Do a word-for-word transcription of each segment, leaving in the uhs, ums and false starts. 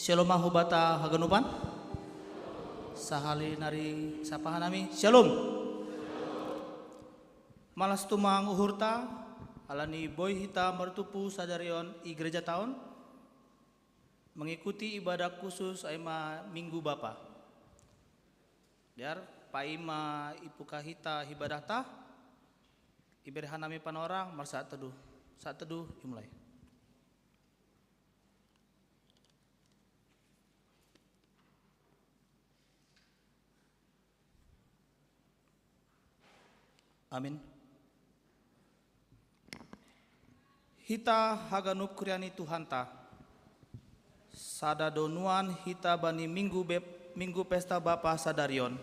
Shalom ma hubata haganupan. Sahali nari sapahan nami. Shalom. Malas tumang uhurta, alani boi hita martumpu sadarion i gereja taon, mengikuti ibadah khusus ai ma Minggu Bapa. Biar paima ipuka hita ibadahta, iberehan nami panorang marsaat teduh. Saat teduh imulai. Amin. Hita haganup kuria ni Tuhanta. Sada do nuan hita bani minggu, be, minggu pesta Bapa sadarion.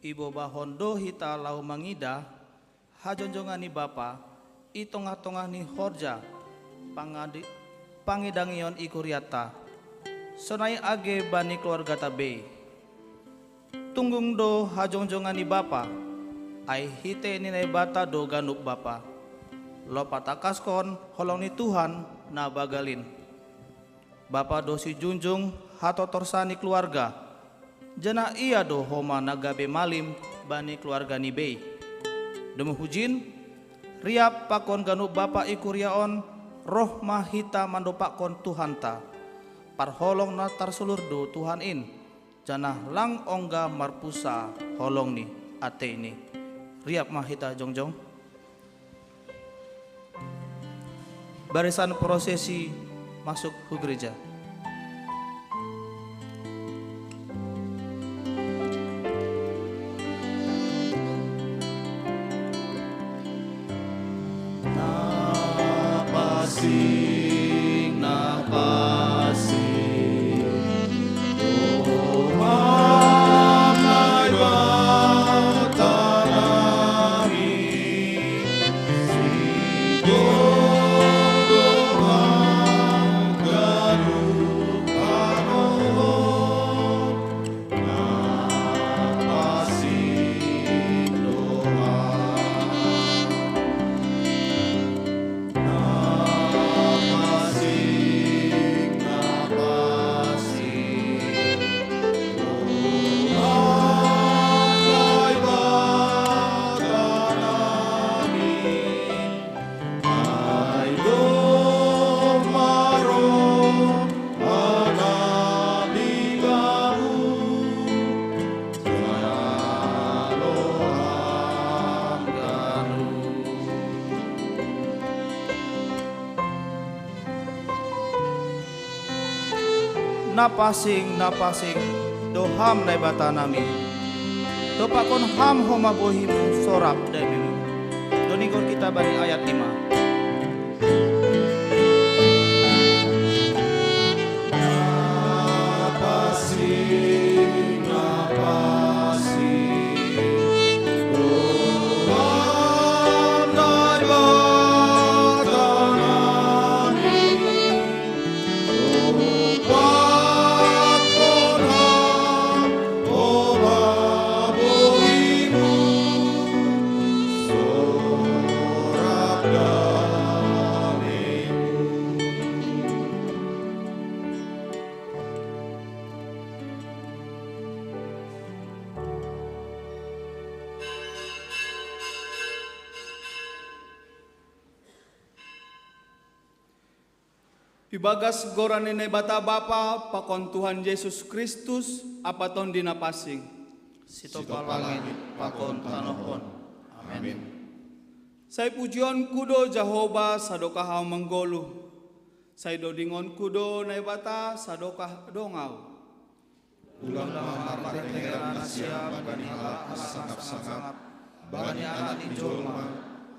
Ibobahon do hita laho mangida hajongjongan ni Bapa i tongah-tongah ni horja pangadi, pangidangion i kuriata. Sonai age bani keluargata bei. Tunggung do hajongjongan ni Bapa, ai hite ni Naibata do ganup Bapa. Lopa takaskon holong ni Tuhan na bagalin. Bapa do sijunjung hatotorsa ni keluarga, janah ia do homa na gabe malim bani keluarga ni bei. Domu hujin, riap pakon ganup Bapa i kuria on, roh ma hita mandopakkon Tuhanta. Parholong na tarsulur do Tuhan in, janah lang ongga marpusa holong ni atei ni. Riap ma hita jongjong. Barisan prosesi masuk hu gereja. Napasing, napasing. Napasing, napasing do Ham Naibata nami. Dopakkon Ham homa bohi-Mu sorap dame-Mu. Doningkon kita bani ayat lima. Ibagas goran ni Naibata Bapa pakon Tuhan Jesus Kristus, Ampa Tondi na pansing. Sitopa langit pakon tanoh on. Amin. Sai pujionku do Jahowa sadokah ahu manggoluh. Sai dodingonku do Naibata sadokah adong ahu. Ulang ma marparengeran nasiam bani halak na sangap-sangap, bani Anak ni jolma,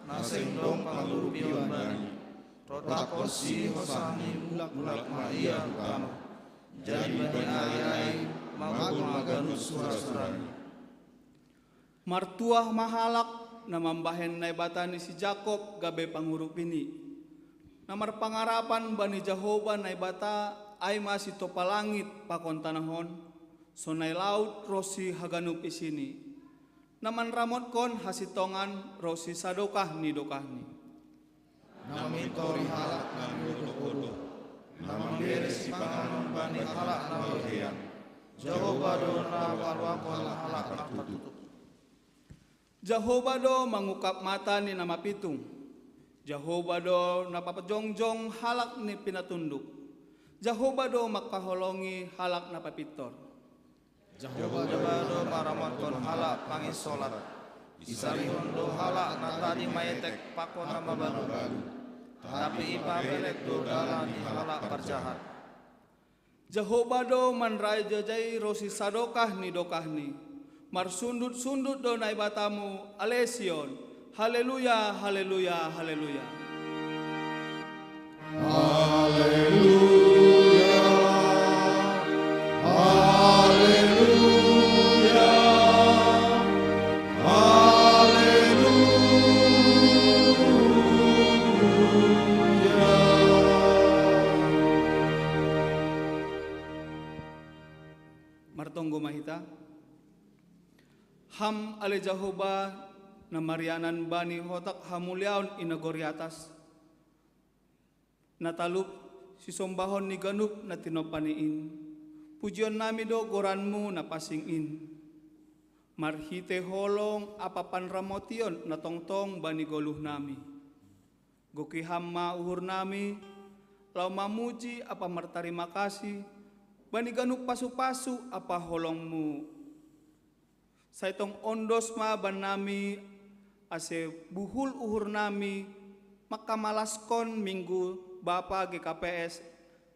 na seng dong pangurupion Bani. Rotapkonsi hosah ni mulak-mulak ma Ia hu tanoh. Jadi bani ari-ari magou ma ganup sura-surani. Martuah ma halak na mambahen Naibata ni si Jakob gabe pangurupini. Na marpangarapan bani Jahowa Naibata ai ma sitopa langit pakon tanoh on, sonai laut ronsi haganup isini. Na manramotkon hasintongan ronsi sadokah ni dokahni. Na mintor ni halak na miotoh-otoh, na mambere sipanganon bani halak na lalehon. Jahowa do na maparuakon halak na tartutup. Jahowa do mangungkap mata ni na mapitung. Jahowa do na papajongjong halak ni pinatunduk. Jahowa do mangkaholongi halak na papintor. Jahowa do maramotkon halak panginsolat. Isarihon do halak na tading maetek pakon na mabalu-balu. Tapi ipabelek do dalan ni halak parjahat. Jahowa do manrajajai ronsi sadokah ni dokahni. Marsundut-sundut do Naibatamu, ale Sion. Haleluya, haleluya, haleluya. Haleluya, haleluya, haleluya. Martonggo ma hita. Ham ale Jahowa, na marianan bani hotak hamuliaon i nagori atas, na talup sisombahon ni ganup na tinompani in. Pujionnami do goranmu na pansing in. Marhite holong ampa panramotion na tongtong bani goluhnami. Goki Ham ma uhurnami, laho mamuji ampa martarima kasih, bani ganup pasu-pasu ampa holongmu. Sai tong ondos ma bannami, ase buhul uhurnami, mangkamalaskon Minggu Bapa G K P S,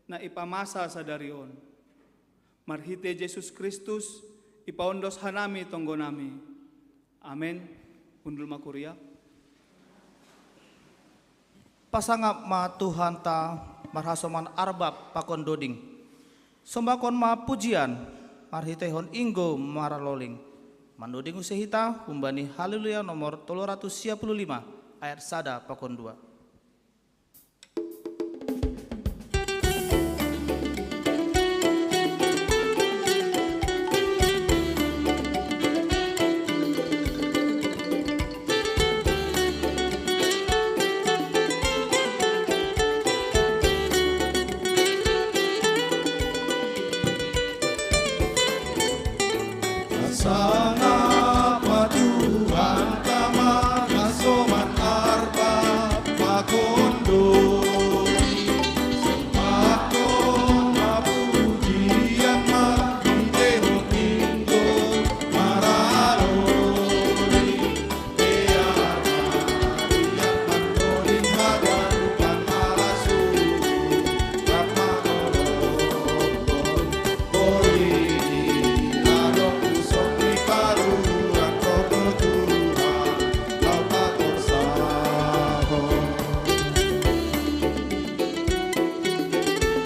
na ipamasa sadari on. Marhite Jesus Kristus, ipaondos hanami tonggonami. Amen. Hundul ma kuria. Pasangap ma Tuhanta marhasoman arbab pakon doding. Sombahkon ma pujian, marhiteihon inggo maraloling. Mandoding use hita, humbani Haleluya nomor tolu ratus sia puluh lima, ayat sada pakon dua. Sangap ma Tuhanta marhasoman arbab pakon doding. Sombahkon ma pujian, marhiteihon inggo maraloling.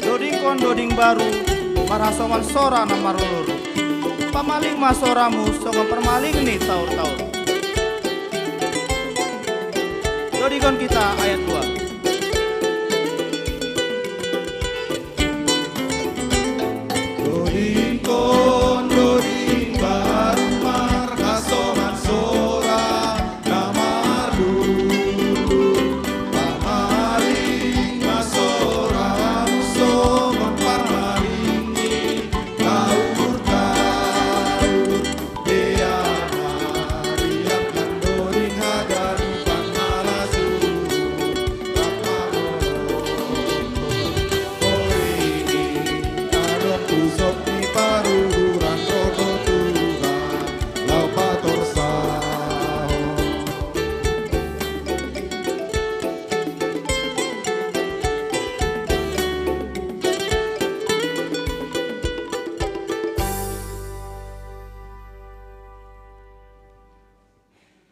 Dodingkon doding baru, marhasoman sora na marurut. Pamaling ma soramu songon parmaling ni taur-taur. Dodingkon hita ayat dua. Dodingkon doding baru, marhasoman sora na marurut. Pamaling ma soramu songon parmaling ni taur-taur.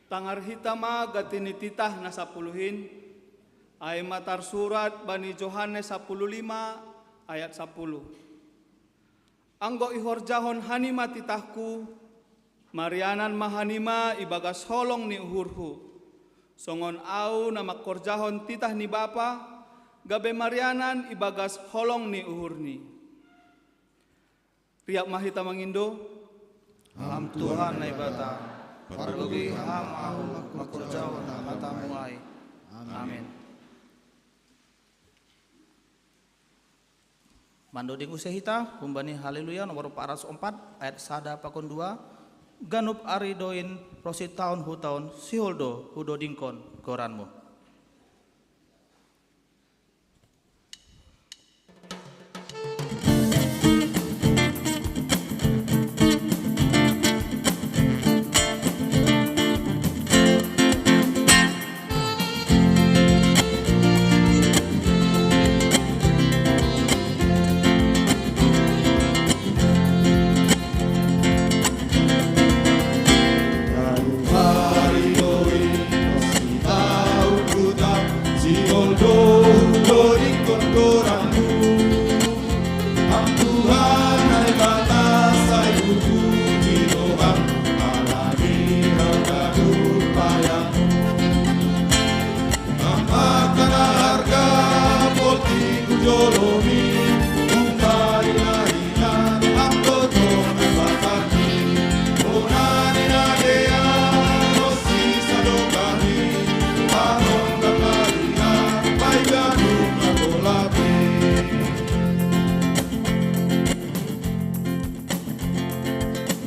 Tangar hita ma ganti ni titah na sapuluh in, ai ma tarsurat bani Johannes sapuluh lima ayat sapuluh. Anggo ihorjahon hanima titahku, marianan ma hanima ibagas holong ni uhurhu. Songon ahu na mangkorjahon titah ni Bapa, gabe marianan ibagas holong ni uhurni. Riap ma hita mangindo. Ham Tuhan Naibata, pargogoi Ham ahu mangkorjahon hatamu ai. Amen. Pandoding use hita, humbani Haleluya nomor empat ratus empat, ayat sada pakon dua, ganup ari doin, ro sitaon hu taon, sihol do hudodingkon goranmu.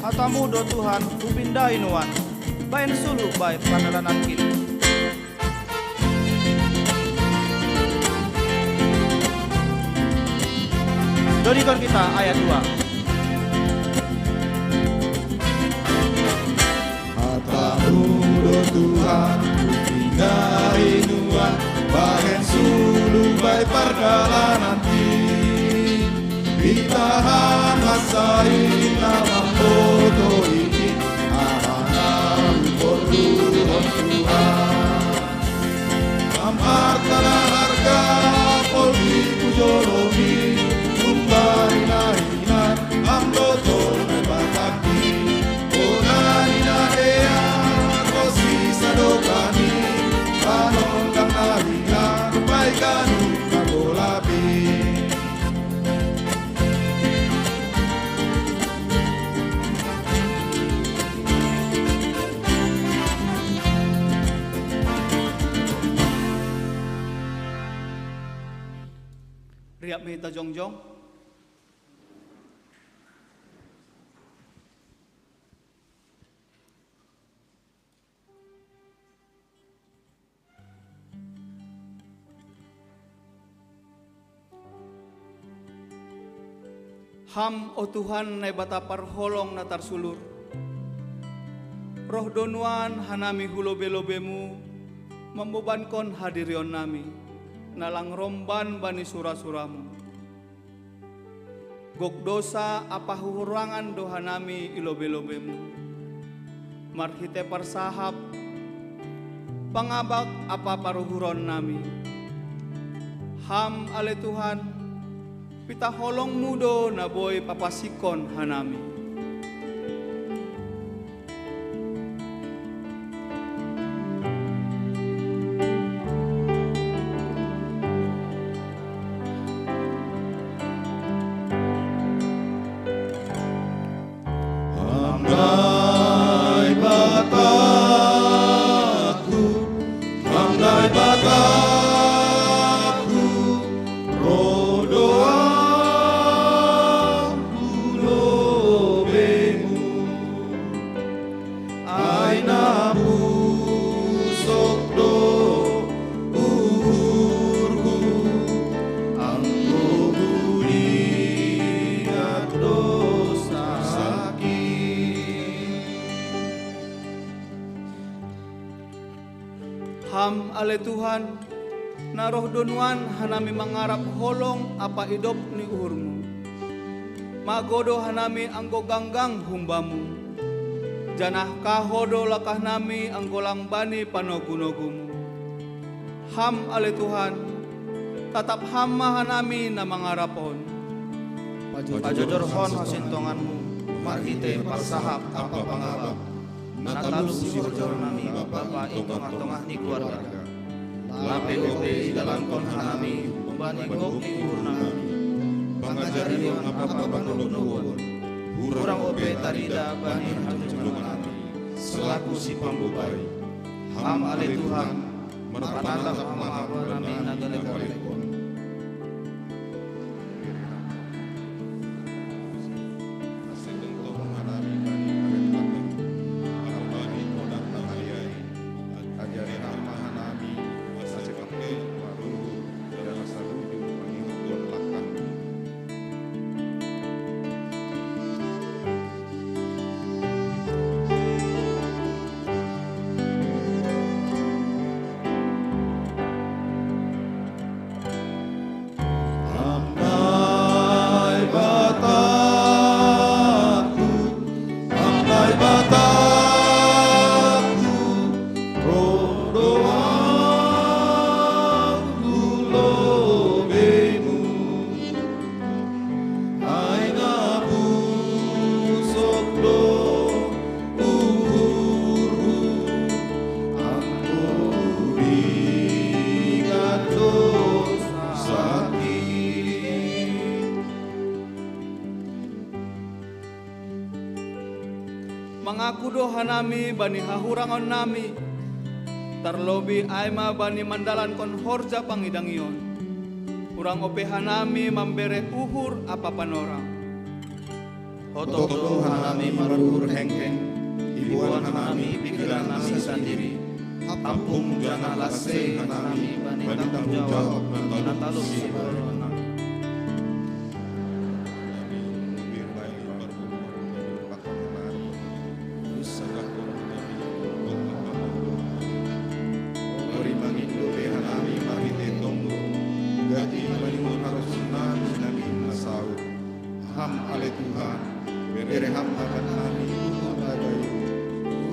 Hatamu do Tuhan, hupindahi nuan, bahen sulu bai pardalanankin. Dodingkon hita ayat dua. Hatamu do Tuhan, hupindahi nuan, bahen sulu bai pardalanankin. Hita han mansai na mamboto isi, aha na huporluhon Tuhan. Am arta na arga, poltiku jolomi, humbani na hinan, am do tona batakki. Bona ni na dear, ro sisa do bani, panondang na hinan, bai ganup na golap i. Riap ma hita jongjong. Ham, o Tuhan, Naibata parholong na tarsulur, roh do nuan hanami hu lobe-lobemu, mambobankon hadirionnami, na lang romban bani sura-suramu. Gok dosa ampa hahurangan do hanami i lobe-lobemu, marhite parsahap, pangabak ampa paruhuronnami. Ham ale Tuhan, pitah holongmu do na boi papasikon hanami. Ham Naibataku, Ham Naibataku, roh do ahu hu lobemu. Ai na pusok do uhurhu, anggo huingat dosangki. Ham ale Tuhan, na roh do nuan hanami mangarap holong ampa idop ni uhurmu. Mago do hanami anggo ganggang humbamu, janah kaho do langkahnami anggo lang bani panogu-nogumu. Ham ale Tuhan, tatap Ham ma hanami na mangarap on. Pajojorhon hasintonganmu marhite parsahap ampa pangabak, na talup sihojornami Bapa i tongah-tongah ni keluarga. Lape ope idalankon hanami bani gok ni uhurnami, pangajarion ampa panogu-noguon, hurang ope tarida bani hajongjonganami, selaku sipambobai. Ham ale Tuhan, marpanatap ma Ham bani na galek-galek on. Mangaku do hanami bani hahurangon nami, tarlobi ai ma bani mandalankon horja pangidangion. Hurang ope hanami mambere uhur ampa panorang. Hotok do hanami maruhur hengkeng, iboan hanami pingkiran nami sandiri, hampung janah lasei hanami bani tanggung jawab na talup sibahen nami. Ori mangindo pe hanami marhitei tonggo, gati maningon harosuh nami na saud. Ham ale Tuhan, bere Ham akan nami uhur na bayu,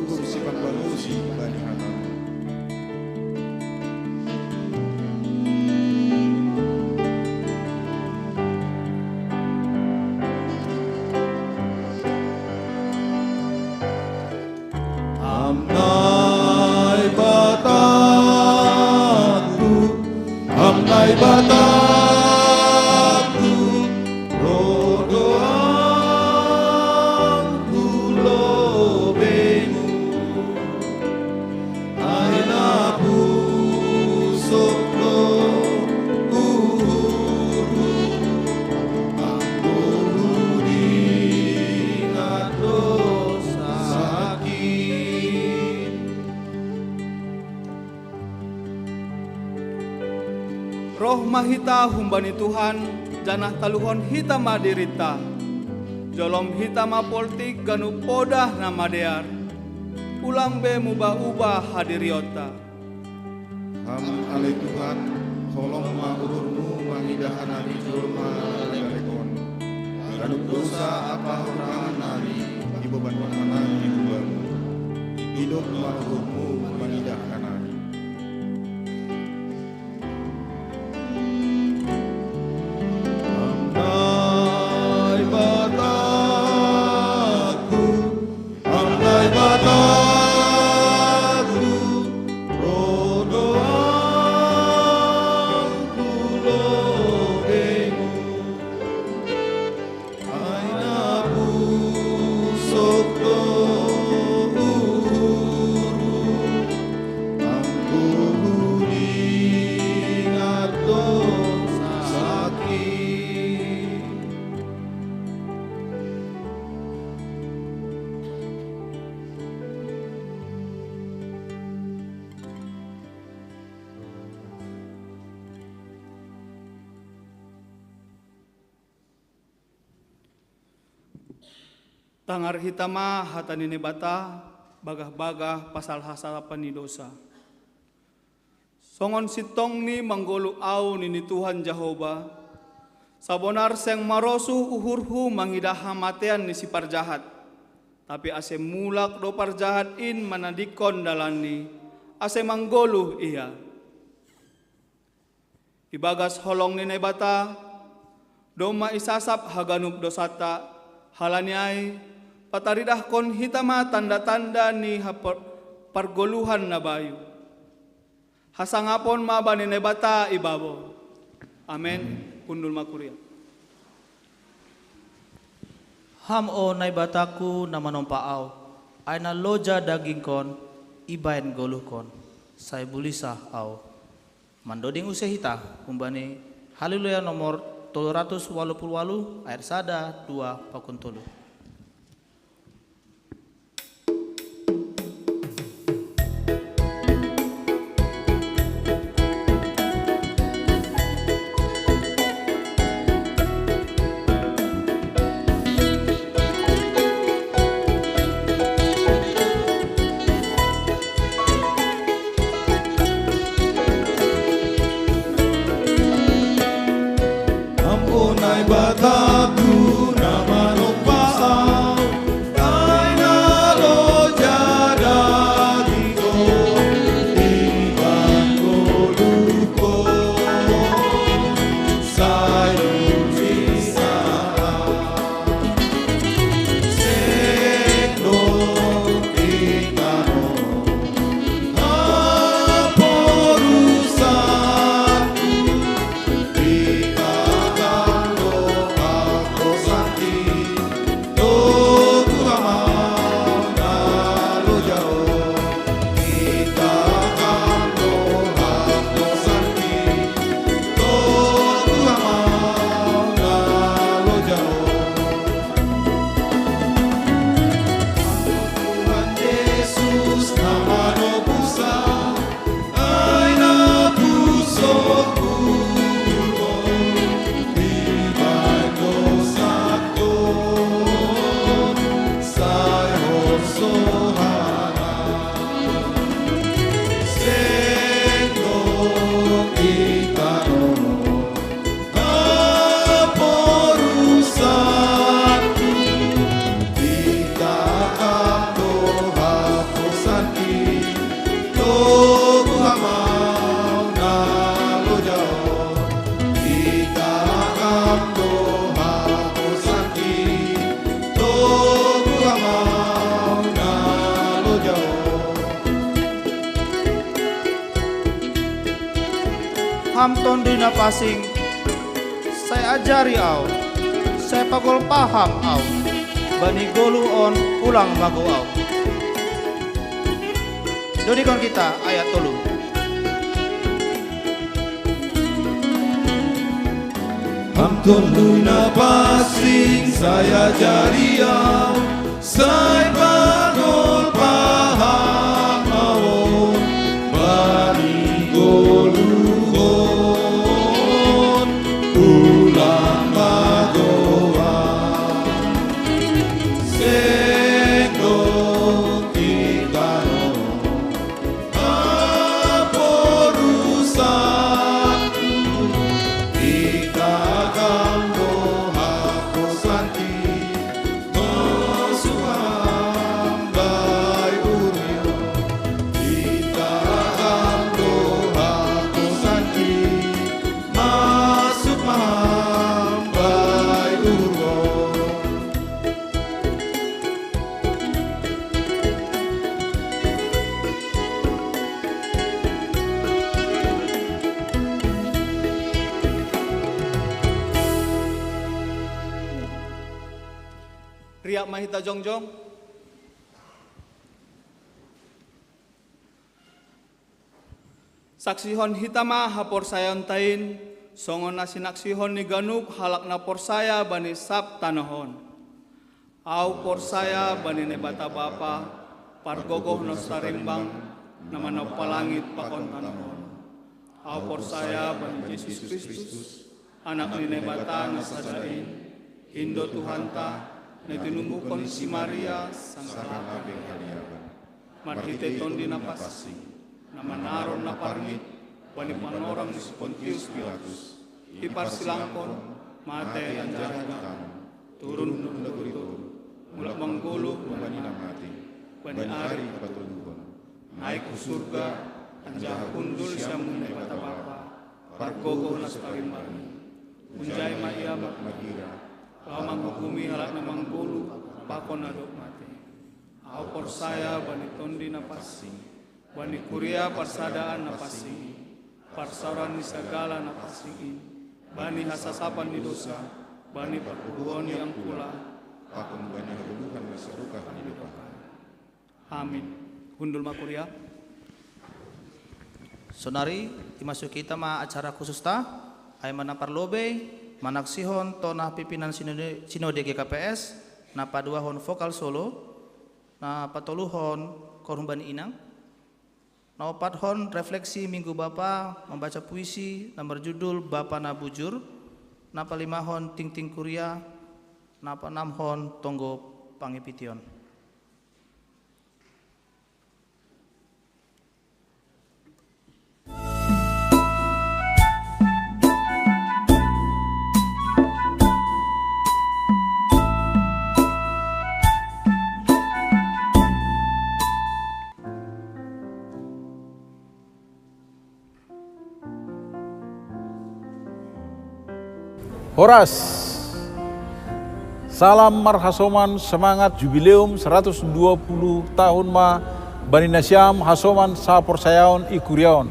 uhur sipambalusi bani hanami. Ham Naibatangku, Ham Naibatangku, roh do Ang hu lobeiMu. Ai na pusok do uhurhu, Ang hu dingat dosakin. Roh ma hita humbani Tuhan, janah taluhon hita ma dirinta. Jolom hita ma poltik ganup podah na madear. Ulang be mubah-ubah hadirionta. Ham ale Tuhan, holong ma uhurMu mangidah hanami jolma na galek on. Ganup dosa ampa hahurangan nami ibobankon hanami hu Bamu. Idop ma uhurMu mangidah hanami. Ham Naibatangku, Ham Naibatangku, roh do Ang hu lobeiMu. Ai na pusok do uhurhu, Ang hu dingat dosakin. Tangar hita ma hata ni Naibata, bagah-bagah pasal hasapan ni dosa. Songon sintongni manggoluh ahu, nini Tuhan Jahowa, sabonar seng marosuh uhurhu mangidah hamatean ni siparjahat. Tapi ase mulak do parjahat in manadingkon dalanni, ase manggoluh ia. Ibagas holong ni Naibata, domma isasap haganup dosanta, halani ai, pataridahkon hita ma tanda-tanda ni hapar-, pargoluhan na bayu. Hasangapon ma bani Naibata ibabo. Amen. Hundul ma kuria. Ham o Naibatangku na manompa ahu, ai na loja dagingkon ibahen goluhkon, sai bulisah ahu. Mandoding use hita humbani Haleluya nomor tolu ratus walu pulu walu, ayat sada, dua, pakon tolu. Ham o Naibatangku na manompa Ham Tondi na pansing, sai ajari ahu, sai pagolpaham ahu, bani goluh on ulang magou ahu. Dodikon kita ayat tolu. Ham Tondi na pansing, sai ajari ahu, sai pagolpaham ahu, bani goluh on ulang magou ahu. Seng dong itano haporusakon, itagam do haposanti, masuk ham bai uhur on. Itagam do haposanti, masuk ma ham bai uhur on. Riap ma hita jongjong. Saksihon hita ma haporsayaonta in, songon na sinaksihon ni ganup halak na porsaya bani sab tanoh on. Ahu porsaya bani Naibata Bapa, pargogoh na so tarimbang, na manompa langit pakon tanoh on. Ahu porsaya bani Jesus Kristus, Anak ni Naibata na sada in, in do Tuhanta, na tinumbuhkon ni si Maria, sangkap marhite Tondi na pansing, na manaron na parngit, bani panorang ni si Pontius Pilatus, diparsilangkon, mate anjaha ditamon, turun tu nagori toruh, mulak manggoluh bani na mate, bani ari patoluhon, naik hu surga, anjaha hundul siamun Naibata Bapa, pargogoh na so tarimbang i. Hunjai ma Ia marhira, laho manguhumi halak na manggoluh pakon na dob mate. Ahu porsaya bani Tondi na pansing, bani kuria parsadaan na pansing i, parsaoran ni sagala na pansing i, bani hasasapan ni dosa, bani partubuhon ni angkula, pakon bani hagoluhan na so dokah ni dopahan. Amin. Hundul ma kuria. Sonari, dimasuki hita ma acara khususta, ai ma na parlobei, manaksihon tonah pimpinan sinode, sinode G K P S, na paduahon vokal solo, na patoluhon koor humbani inang, na opathon refleksi Minggu Bapa mambaca puisi na marjudul Bapa na Bujur, na palimahon tingting kuria, na paenamhon tonggo pangipition. Horas. Salam marhasoman, semangat jubileum seratus dua puluh tahun ma bani nasiam hasoman saporsayaon i kuria on.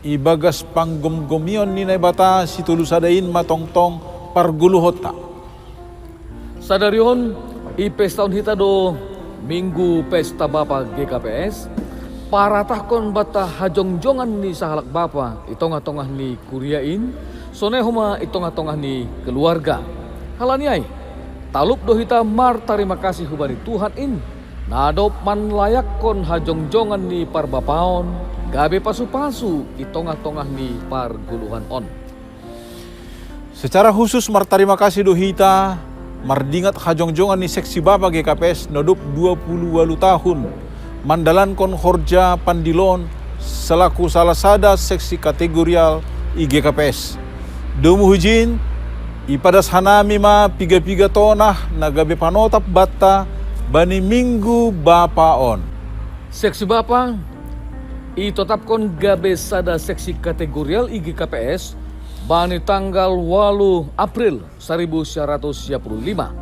Ibagas panggomgomion ni Naibata Sitolu Sada in ma tongtong pargoluhonta. Sadari on, ipestaon hita do Minggu Pesta Bapa G K P S, paratahkon banta hajongjongan ni sahalak bapa i tongah-tongah ni kuria in, sonai homa i tongah-tongah ni keluarga. Halani ai, talup do hita martarima kasih hubani Tuhan in, na dob manlayakkon hajongjongan ni parbapaon, gabe pasu-pasu i tongah-tongah ni pargoluhan on. Secara khusus martarima kasih do hita, mardingat hajongjongan ni seksi bapa G K P S na dob dua puluh ualu tahun, mandalankon horja pandiloon selaku salah sada seksi kategorial i G K P S. Domu hujin, ipadas hanami ma piga-piga tonah na gabe panotap banta bani Minggu Bapa on. Seksi bapa, itotapkon gabe sada seksi kategorial i G K P S, bani tanggal ualu April saribu sia ratus sia puluh lima.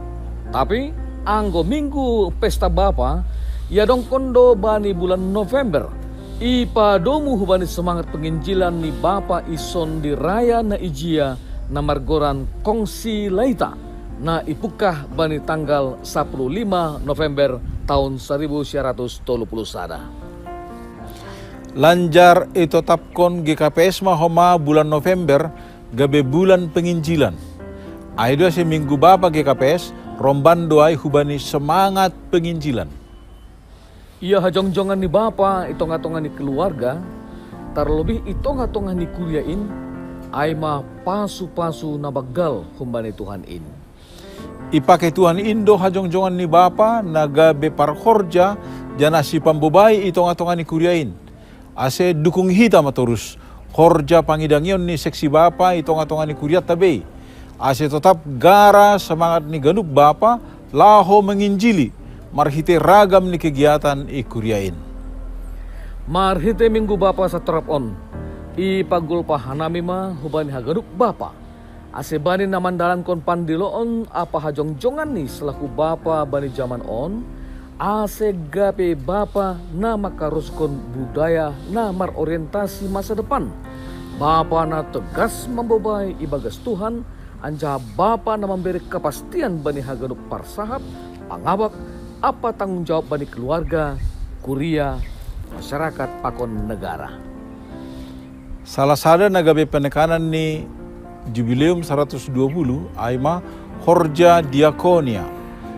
Tapi, anggo Minggu Pesta Bapa, iadongkon do bani bulan November, Ipadomu hubani semangat penginjilan ni Bapa i Sondi Raya na ijia na margoran Kongsi Laita, na ipukkah bani tanggal sapuluh lima November tahun saribu sia ratus tolu puluh sada. Lanjar itotapkon G K P S ma homa bulan November gabe bulan penginjilan. Ai do ase Minggu Bapa G K P S romban do ai hubani semangat penginjilan. Ia hajongjongan ni Bapa i tongah-tongah ni keluarga, tarlobih i tongah-tongah ni kuria in, ai ma pasu-pasu na banggal humbani Tuhan in. Ipake Tuhan in do hajongjongan ni Bapa na gabe parhorja janah sipambobai i tongah-tongah ni kuria in. Ase dukung hita ma torus horja pangidangion ni seksi Bapa i tongah-tongah ni kurianta bei. Ase totap gara semangat ni ganup Bapa laho menginjili marhite ragam ni kegiatan i kuria in. Marhite Minggu Bapa satorap on, ipagulpa hanami ma hubani haganup Bapa, ase bani na mandalankon pandiloon ampa hajongjongan ni selaku Bapa bani jaman on, ase gabe Bapa na mangkaruskon budaya na marorientasi masa depan, Bapa na tegas mambobai ibagas Tuhan, anjaha Bapa na mambere kapastian bani haganup parsahap, pangabak, ampa tanggung jawab bani keluarga, kuria, masyarakat pakon negara. Salah sada na gabe penekanan ni Jubileum saratus dua puluh ai ma horja diakonia.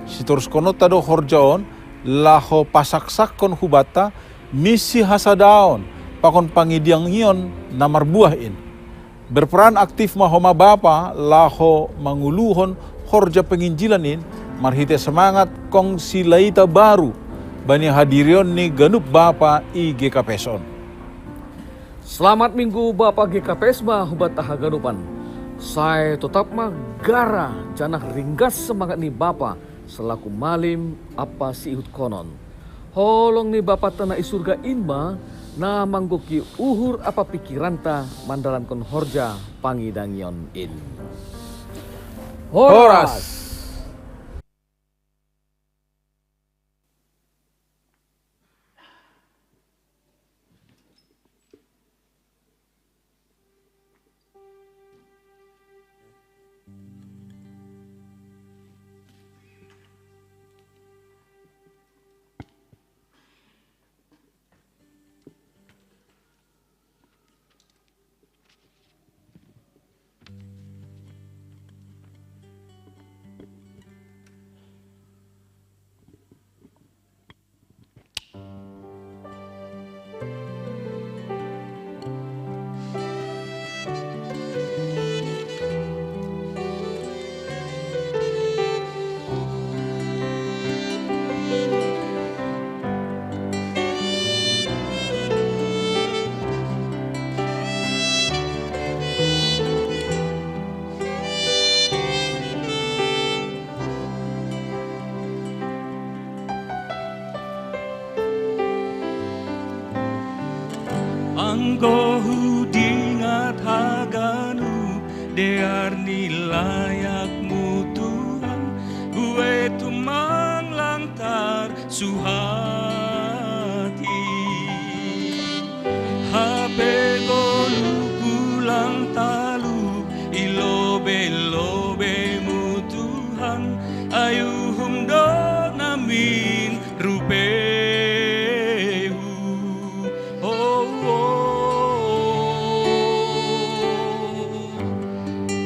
Sitoruskononta do horja on laho pasaksakkon hubanta misi hasadaon pakon pangidangion na marbuah in. Berperan aktif ma homa Bapa laho manguluhon horja penginjilan in marhite semangat Kongsi Laita baru bani hadirion ni ganup Bapa i G K P S on. Selamat Minggu Bapa G K P S ma hubanta haganupan. Sai totap ma gara janah ringgas semangat ni Bapa selaku malim ampa siihutkonon. Holong ni Bapanta na i surga in ma na manggoki uhur ampa pikiranta mandalankon horja pangidangion in. Horas. Anggo hudingat haganup dear ni layakMu Tuhan, buei tumang lang tarsuhat i. Hape goluhku lang talup i lobei-lobeiMu Tuhan, ai uhum do namin rupeihu. Oh, oh.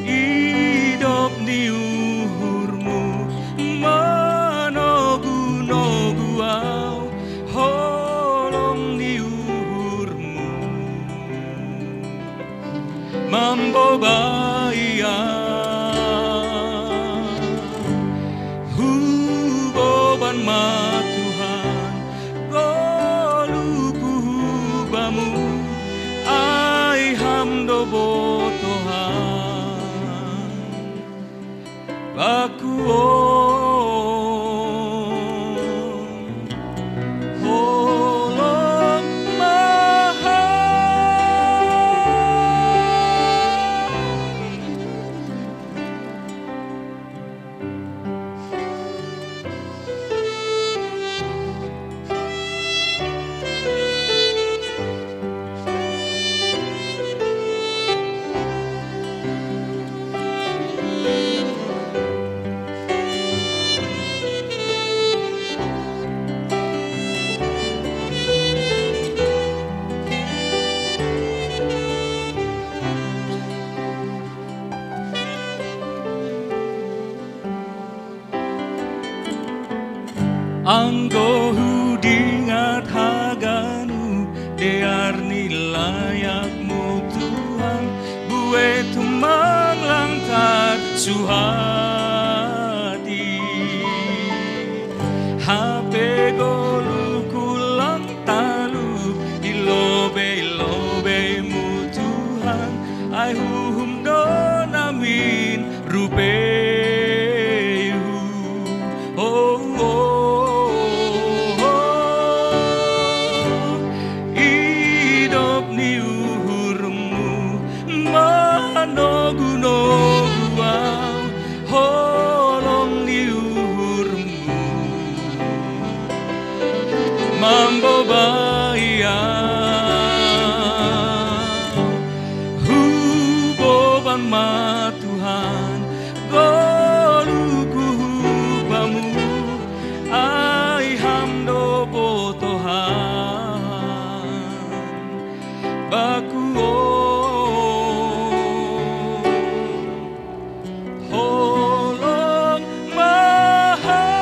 Idop ni uhurMu manogu-nogu au, holong ni uhurMu mambobai au. Huboban ma Tuhan goluhku hu Bamu, ai Ham do botohan. Baku on, holong ma Ham. Anggo hudingat haganu, dear ni layakmu Tuhan, buei tumang lang tarsuhati. Hape goluhku lang talup i lobei-lobeimu Tuhan, ai huhum do namin rupeihu. Oh, oh, oh, oh. Idop ni uhurmu manogu-nogu au, holong ni uhurmu mambobai au. Huboban ma Tuhan goluhku hu Bamu, ai Ham do botohan baku, oh, holong ma Ham.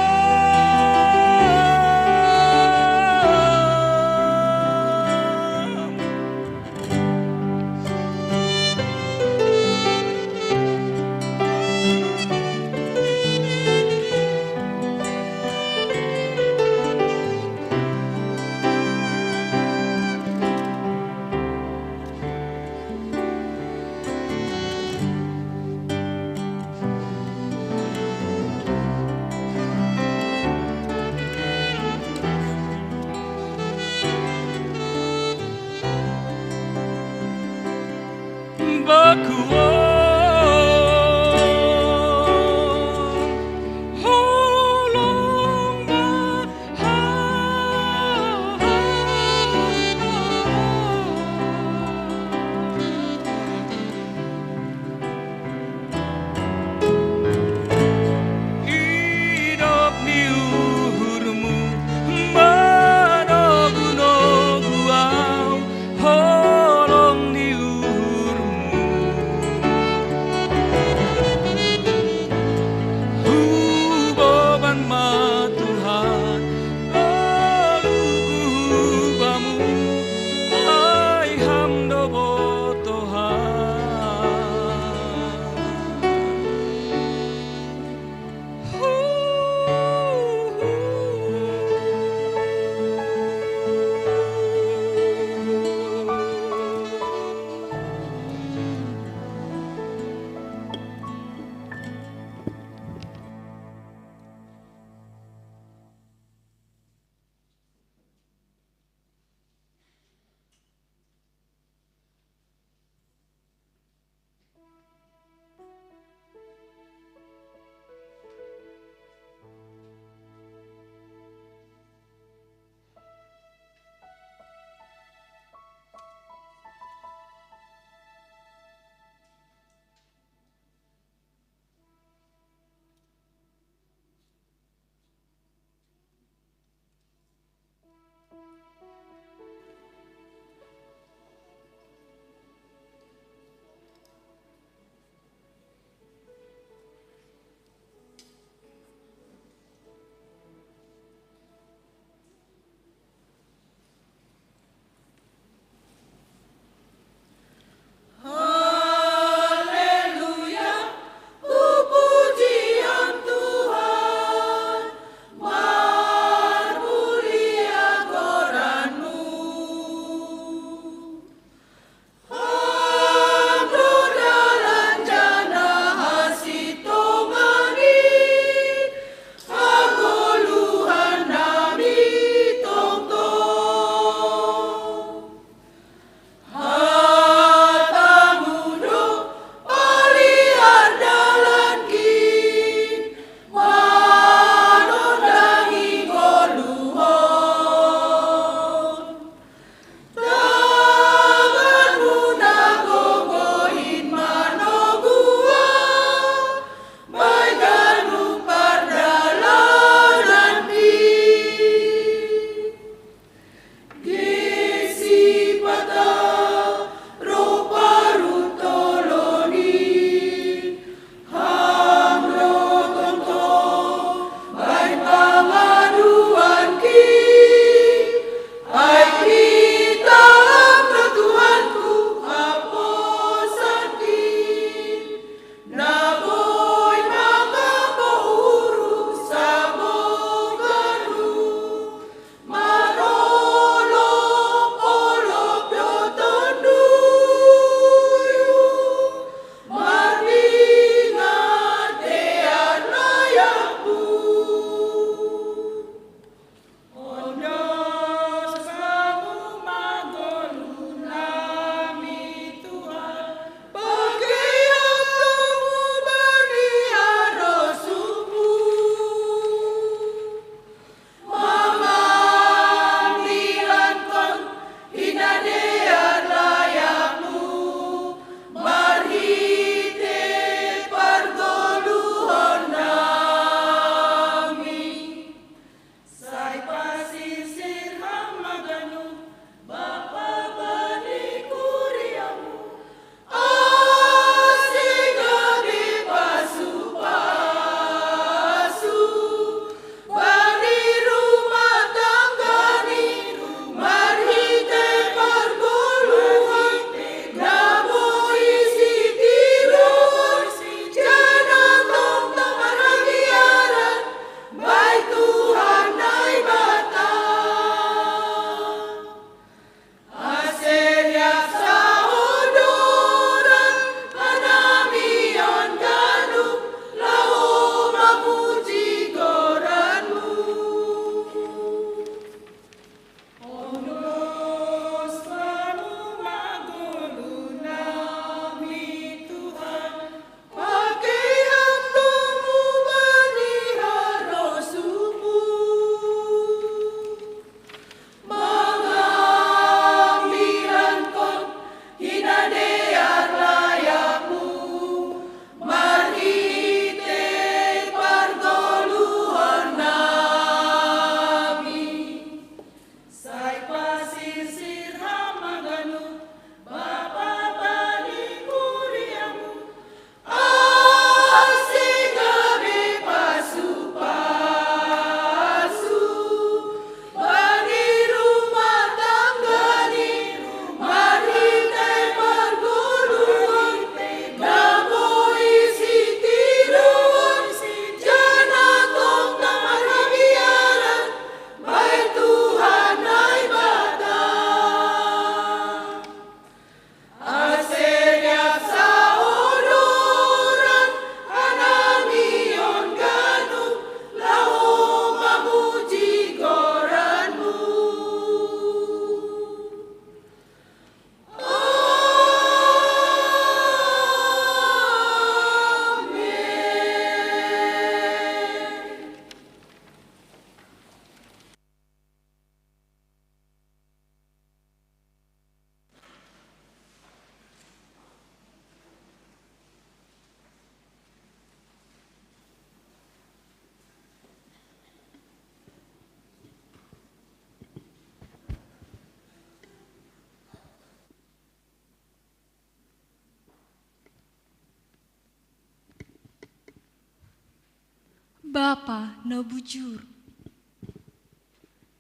Bapa na bujur.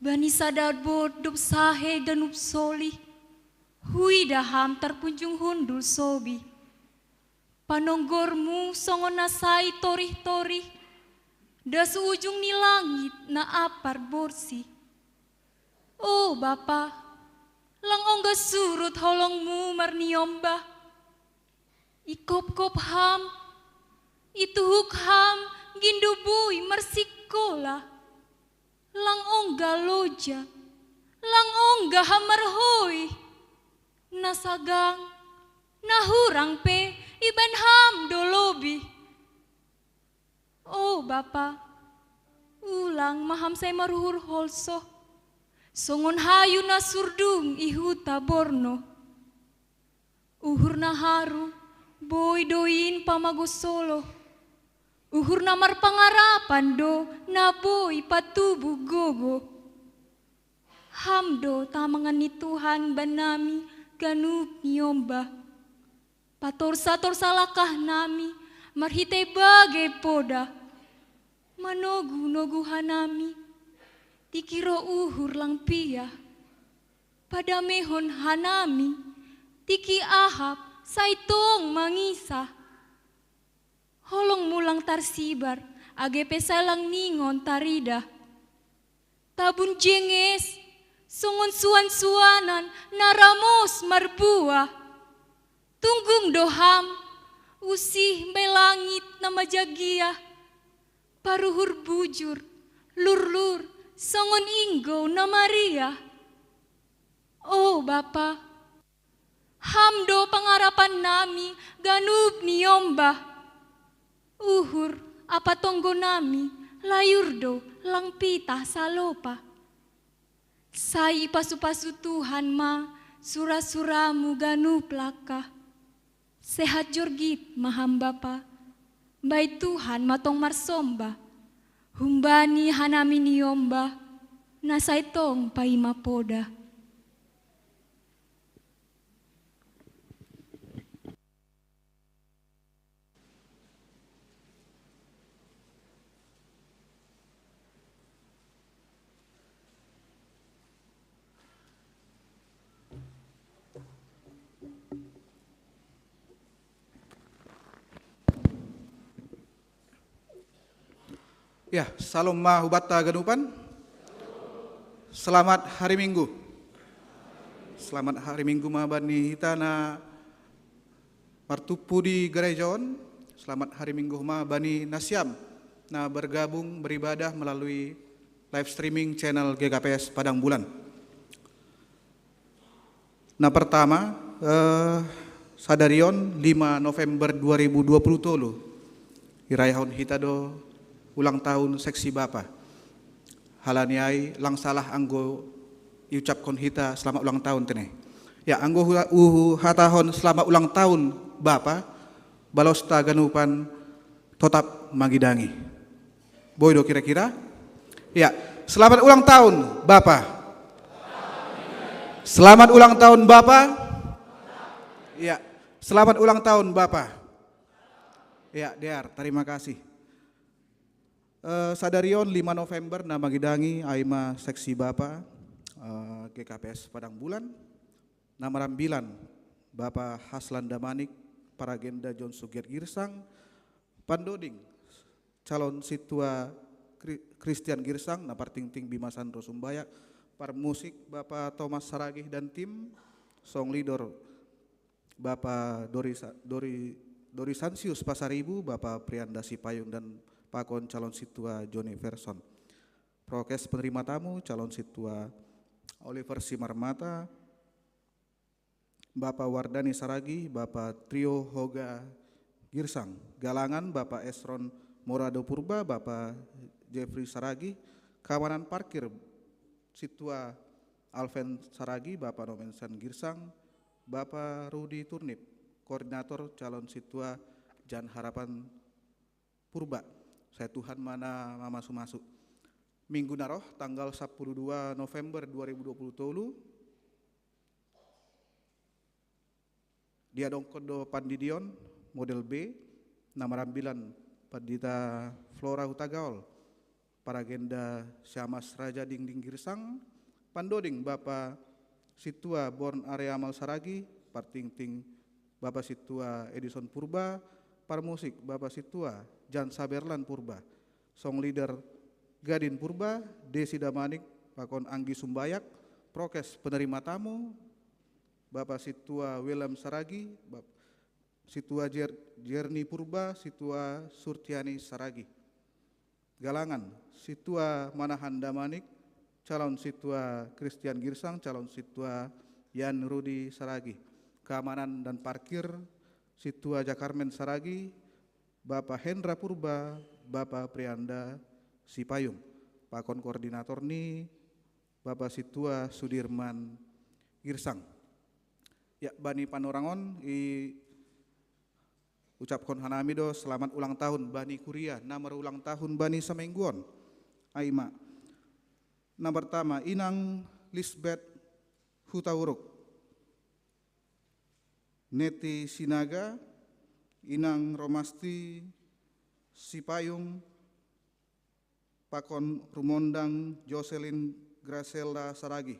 Bani sada bot dob sahe ganup soli, huida ham tarpunjung hundul sobi. Panonggormu songon na sai torih-torih, das ujung ni langit na apar borsih. O Bapa, lang ongga surut holongmu marniombah. Ikopkop ham, ituhuk ham gindu bui marsikola. Lang ongga loja, lang ongga ham marhoih. Na sagang, na hurang pe ibaen ham do lobih. O Bapa, ulang ma ham sai maruhur holso, songon hayu na surdung i huta borno. Uhur na haru, boi do in pamago solo. Uhur na marpangarapan do na boi patubu gogo. Ham do tamangan ni Tuhan bannami ganup niombah. Patorsa-torsa langkahnami marhitei bage poda. Manogu-nogu hanami, tiki ro uhur lang piah. Padamehon hanami, tiki ahap sai tong mangisah. Holongmu lang tarsibar, age pe sai lang ningon taridah. Tabun jenges, songon suan-suanan na ramos marbuah. Tunggung do ham, usih mbai langit na majagiah. Paruhur bujur, lurlur, songon inggou na mariah. O Bapa, ham do pangarapannami ganup niombah. Uhur ampa tonggonami layur do lang pitah salopa. Sai ipasu-pasu Tuhan ma sura-suramu ganup langkah. Sehat jorgit ma ham Bapa. Mbai Tuhan ma tong marsombah. Humbani hanami niombah, na sai tong paima poda. Ya, salom ma hubanta ganupan. Selamat hari Minggu. Selamat hari Minggu ma bani hita na martumpu di gareja on. Selamat hari Minggu ma bani nasiam na bergabung beribadah melalui live streaming channel G K P S Padang Bulan. Na pertama, eh, sadarion lima November dua ribu dua puluh tolu, irayahon hita do ulang tahun seksi bapa. Halani ai lang salah anggo iucapkon hita selamat ulang tahun tene. Ya, anggo hu-, huhatahon selamat ulang tahun bapa, balosta ganupan totap mangidangi. Boi do kira-kira? Ya, selamat ulang tahun, Bapa. Selamat ulang tahun, Bapa. Ya, selamat ulang tahun, Bapa. Ya, dear, terima kasih. Eh, sadarion lima November na mangidangi ai ma seksi bapa, eh, G K P S Padang Bulan, na marambilan Bapa Haslan Damanik, Paragenda John Sugiat Girsang, Pandoding, calon sintua Kri-, Christian Girsang, na partingting Bima Sandro Sumbayak, parmusik Bapa Thomas Saragih dan tim, song leader Bapa Dori Sa-, Dori, Dori Sansius Pasaribu, Bapa Prianda Sipayung dan pakon calon sintua Joni Verson. Prokes penerima tamu, calon sintua Oliver Simarmata, Bapa Wardani Saragi, Bapa Trio Hoga Girsang, galangan Bapa Esron Morado Purba, Bapa Jeffrey Saragi, kamanan parkir sintua Alven Saragi, Bapa Nomensan Girsang, Bapa Rudi Turnip, koordinator calon sintua Jan Harapan Purba. Sai Tuhan ma na mamasu-masu. Minggu na roh, tanggal sapuluh dua November dua ribu dua puluh tolu, diadongkon do pandidion model B, na marambilan Pandita Flora Hutagaol, Paragenda Siamas Raja Dingding Girsang, Pandoding Bapa Situa Born Areamal Saragi, Partingting Bapa Situa Edison Purba, Parmusik Bapa Situa Jan Saberlan Purba, Song Leader Gadin Purba, Desi Damanik, Pakon Anggi Sumbayak, Prokes penerima tamu, Bapa Situa Willem Saragi, Bap- Situa Jer- Jerni Purba, Situa Surtiani Saragi. Galangan, Situa Manahan Damanik, calon Situa Christian Girsang, calon Situa Yan Rudi Saragi. Keamanan dan parkir, Situa Jakarmen Saragi, Bapa Hendra Purba, Bapa Prianda Sipayung. Pakon koordinator ni Bapa Situa Sudirman Girsang. Ya, bani panorangon i ucapkon hanami do selamat ulang tahun bani kuria na marulang tahun bani samengguon. Aima, na pertama, Inang Lisbeth Hutauruk, Neti Sinaga, Inang Romasti Sipayung, Pakon Rumondang Jocelyn Graselda Saragi,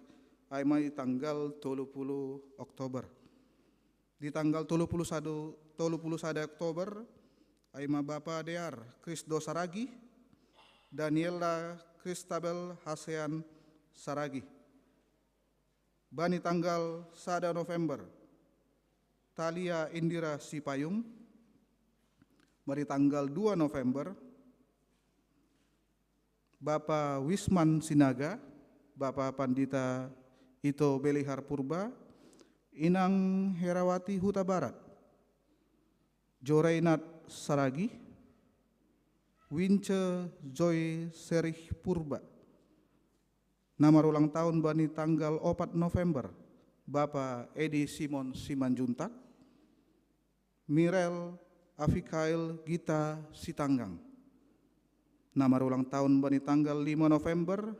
aima di tanggal tolu puluh Oktober. Di tanggal tolu puluh satu, tolu puluh satu Oktober, aima Bapa Dear Krisdo Saragi, Daniela Kristabel Hasean Saragi. Bani tanggal sada November, Talia Indira Sipayung. Bani tanggal dua November, Bapa Wisman Sinaga, Bapa Pandita Ito Belihar Purba, Inang Herawati Huta Barat, Jorainat Saragi, Wince Joy Serih Purba. Na marulang tahun bani tanggal opat November, Bapa Edi Simon Simanjuntak, Mirel Afigail Gita Sitanggang. Na marulang tahun bani tanggal lima November,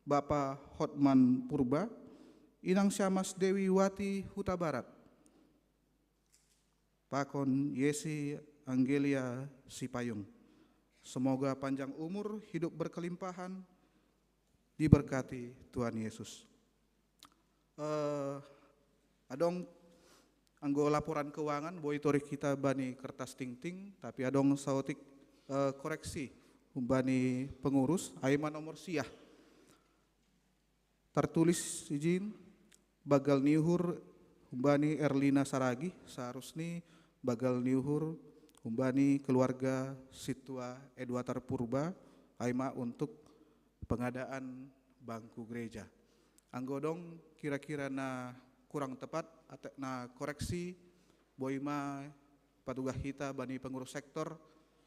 Bapa Hotman Purba, Inang Siamas Dewi Wati Huta Barat, Pakon Yesi Anggelia Sipayung. Semoga panjang umur, hidup berkelimpahan, diberkati Tuhan Yesus. Eh, adong anggo laporan keuangan, boi torih hita bani kertas tingting, tapi adong saotik, eh, koreksi bani pengurus, aima nomor sia. Tertulis ijin, banggal ni uhur humbani Erlina Saragi, seharusni banggal ni uhur humbani keluarga Situa Edwatar Purba, aima untuk pengadaan bangku gereja. Anggo adong kira-kira na kurang tepat, ate-, na koreksi, boi ma patugah hita bani pengurus sektor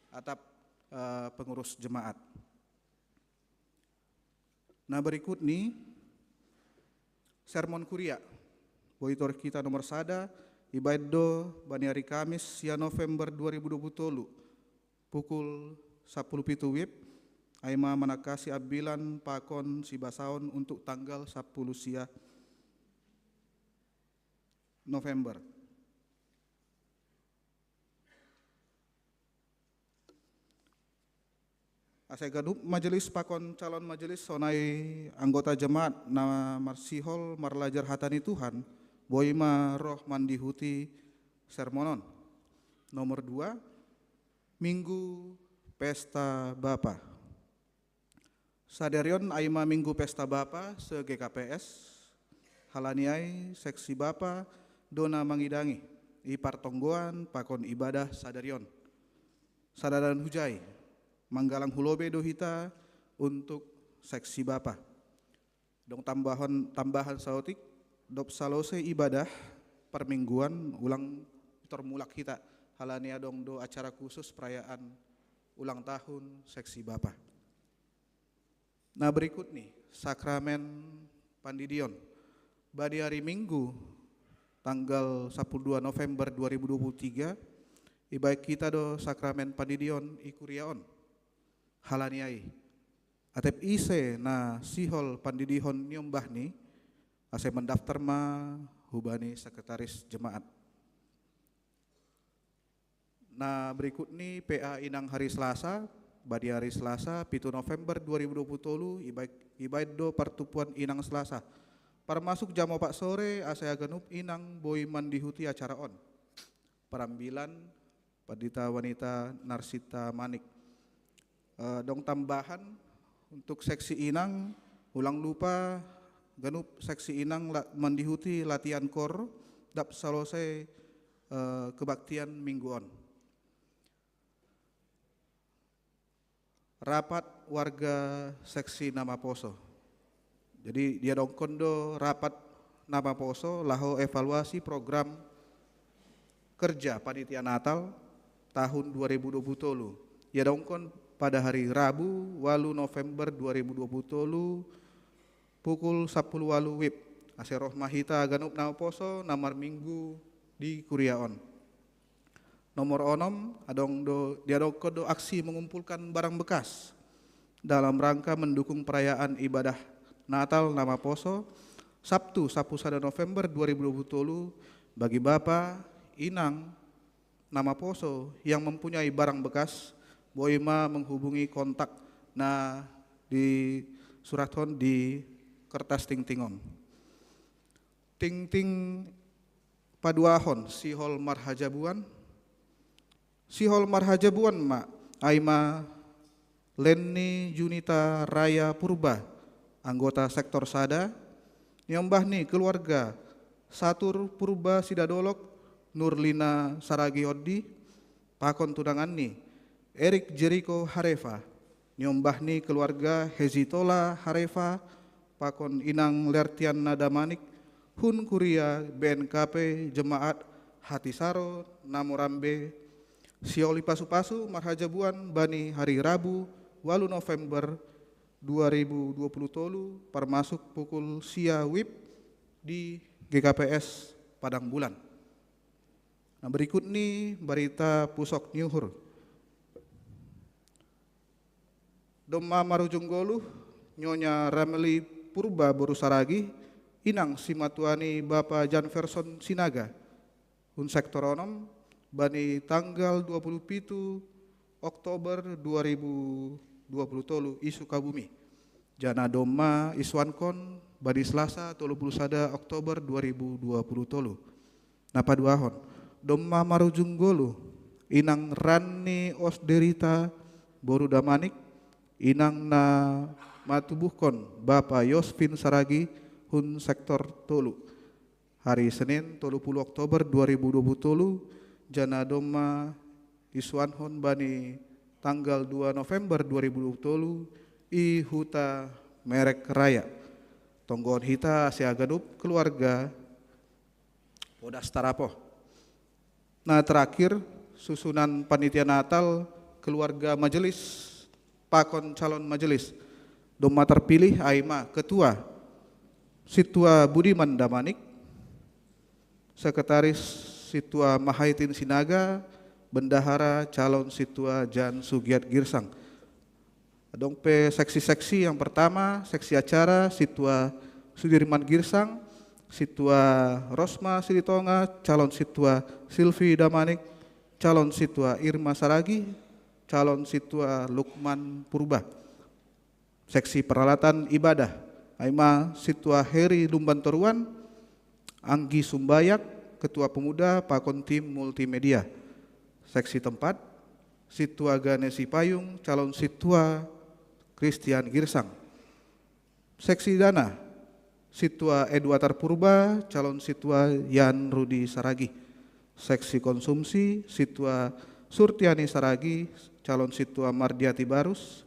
atap, eh, pengurus jemaat. Na berikut ni sermon kuria. Boi torih hita nomor sada, ibaen do bani ari Kamis sia November dua ribu dua puluh tolu, pukul sapuluh pitu wib, aima manangkasi ambilan pakon sibasaon untuk tanggal sapuluh sia November. Asa ganup majelis pakon calon majelis sonai anggota jemaat na marsihol marlajar hata ni Tuhan, boi ma roh mandihuti sermon on. Nomor dua, Minggu Pesta Bapa. Sadarion aima Minggu Pesta Bapa se-G K P S, halani ai seksi bapa do na mangidangi i partonggoan pakon ibadah sadarion. Sadadan hujai, manggalang hu lobei do hita untuk seksi bapa. Adong tambahon, tambahan saotik, dob salose ibadah permingguan, ulang tor mulak hita, halani adong do acara khusus perayaan ulang tahun seksi bapa. Na berikut ni, sakramen pandidion. Bani ari Minggu, tanggal sapuluh dua November dua ribu dua puluh tiga, ibaen hita do sakramen pandidion i kuria on. Halani ai, atep ise na sihol pandidihon niombahni, ase mandaftar ma hubani sekretaris jemaat. Na berikut ni P A inang hari Selasa, badi hari Selasa, pitu November dua ribu dua puluh tolu, ibaid, ibaid do partupuan inang Selasa. Parmasuk jam opat sore, asa ganup inang boi mandihuti acara on. Parambilan, Pandita Wanita Narsita Manik. Eh, dong tambahan untuk seksi inang, ulang lupa ganup seksi inang la, mandihuti latihan kor, dap salosai eh, kebaktian minggu on. Rapat warga seksi Namaposo. Jadi diadongkon do rapat Namaposo laho evaluasi program kerja panitia Natal tahun dua ribu dua puluh tolu. Diadongkon pada hari Rabu, walu November dua ribu dua puluh tolu, pukul sapuluh walu wib. Ase roh ma hita ganup Namaposo na marminggu di kuria on. Nomor onom, adong do, diadongkon do aksi mengumpulkan barang bekas dalam rangka mendukung perayaan ibadah Natal Namaposo, Sabtu, sapuluh sada November dua ribu dua puluh tolu, bagi bapa, inang, Namaposo yang mempunyai barang bekas, boi ma menghubungi kontak na disurathon di kertas tingting on. Tingting paduahon, sihol marhajabuan. Sihol marhajabuan ma, ai ma Lenny Junita Raya Purba, anggota sektor sada, niombah ni keluarga Satur Purba Sidadolok, Nurlina Saragi Oddi, pakon tunangan ni Erik Jeriko Harefa, niombah ni keluarga Hezitola Harefa, pakon inang Lertian Nadamanik, hun kuria B N K P Jemaat Hatisaro Namorambe, sioli pasu-pasu marhajabuan bani hari Rabu, walu November dua ribu dua puluh tolu, parmasuk pukul sia wib di G K P S Padang Bulan. Nah, berikut ni berita pusok ni uhur. Domma marujung goluh, Nyonya Ramli Purba boru Saragi, inang simatuani Bapa Jan Verson Sinaga, hun sektor onom, bani tanggal dua puluh pitu Oktober dua ribu dua puluh tolu i Sukabumi. Jana domma isuankon bani Selasa tolu puluh sada Oktober dua ribu dua puluh tolu. Na paduahon, domma marujung goluh, inang Ranni Osderita boru Damanik, inang na matubuhkon Bapa Yosvin Saragi, hun sektor tolu. Hari Senin tolu puluh Oktober dua ribu dua puluh tolu, jana domma isuankon bani tanggal dua November dua ribu dua puluh tolu i Huta Merek Raya. Tonggoon hita ase ganup keluarga Podas Tarapo. Nah, terakhir, susunan panitia Natal keluarga majelis pakon calon majelis. Domma terpilih ai ma ketua Situa Budiman Damanik, sekretaris Situa Mahaitin Sinaga, bendahara calon Situa Jan Sugiat Girsang. Adong pe seksi-seksi, yang pertama, seksi acara, Situa Sudirman Girsang, Situa Rosma Silitonga, calon Situa Silvi Damanik, calon Situa Irma Saragi, calon Situa Lukman Purba. Seksi peralatan ibadah, ai ma Situa Heri Lumban Toruan, Anggi Sumbayak, Ketua Pemuda, pakon tim multimedia. Seksi tempat, Situa Gane Sipayung, calon Situa Christian Girsang. Seksi dana, Situa Edward Purba, calon Situa Yan Rudi Saragi. Seksi konsumsi, Situa Surtiani Saragi, calon Situa Mardiati Barus,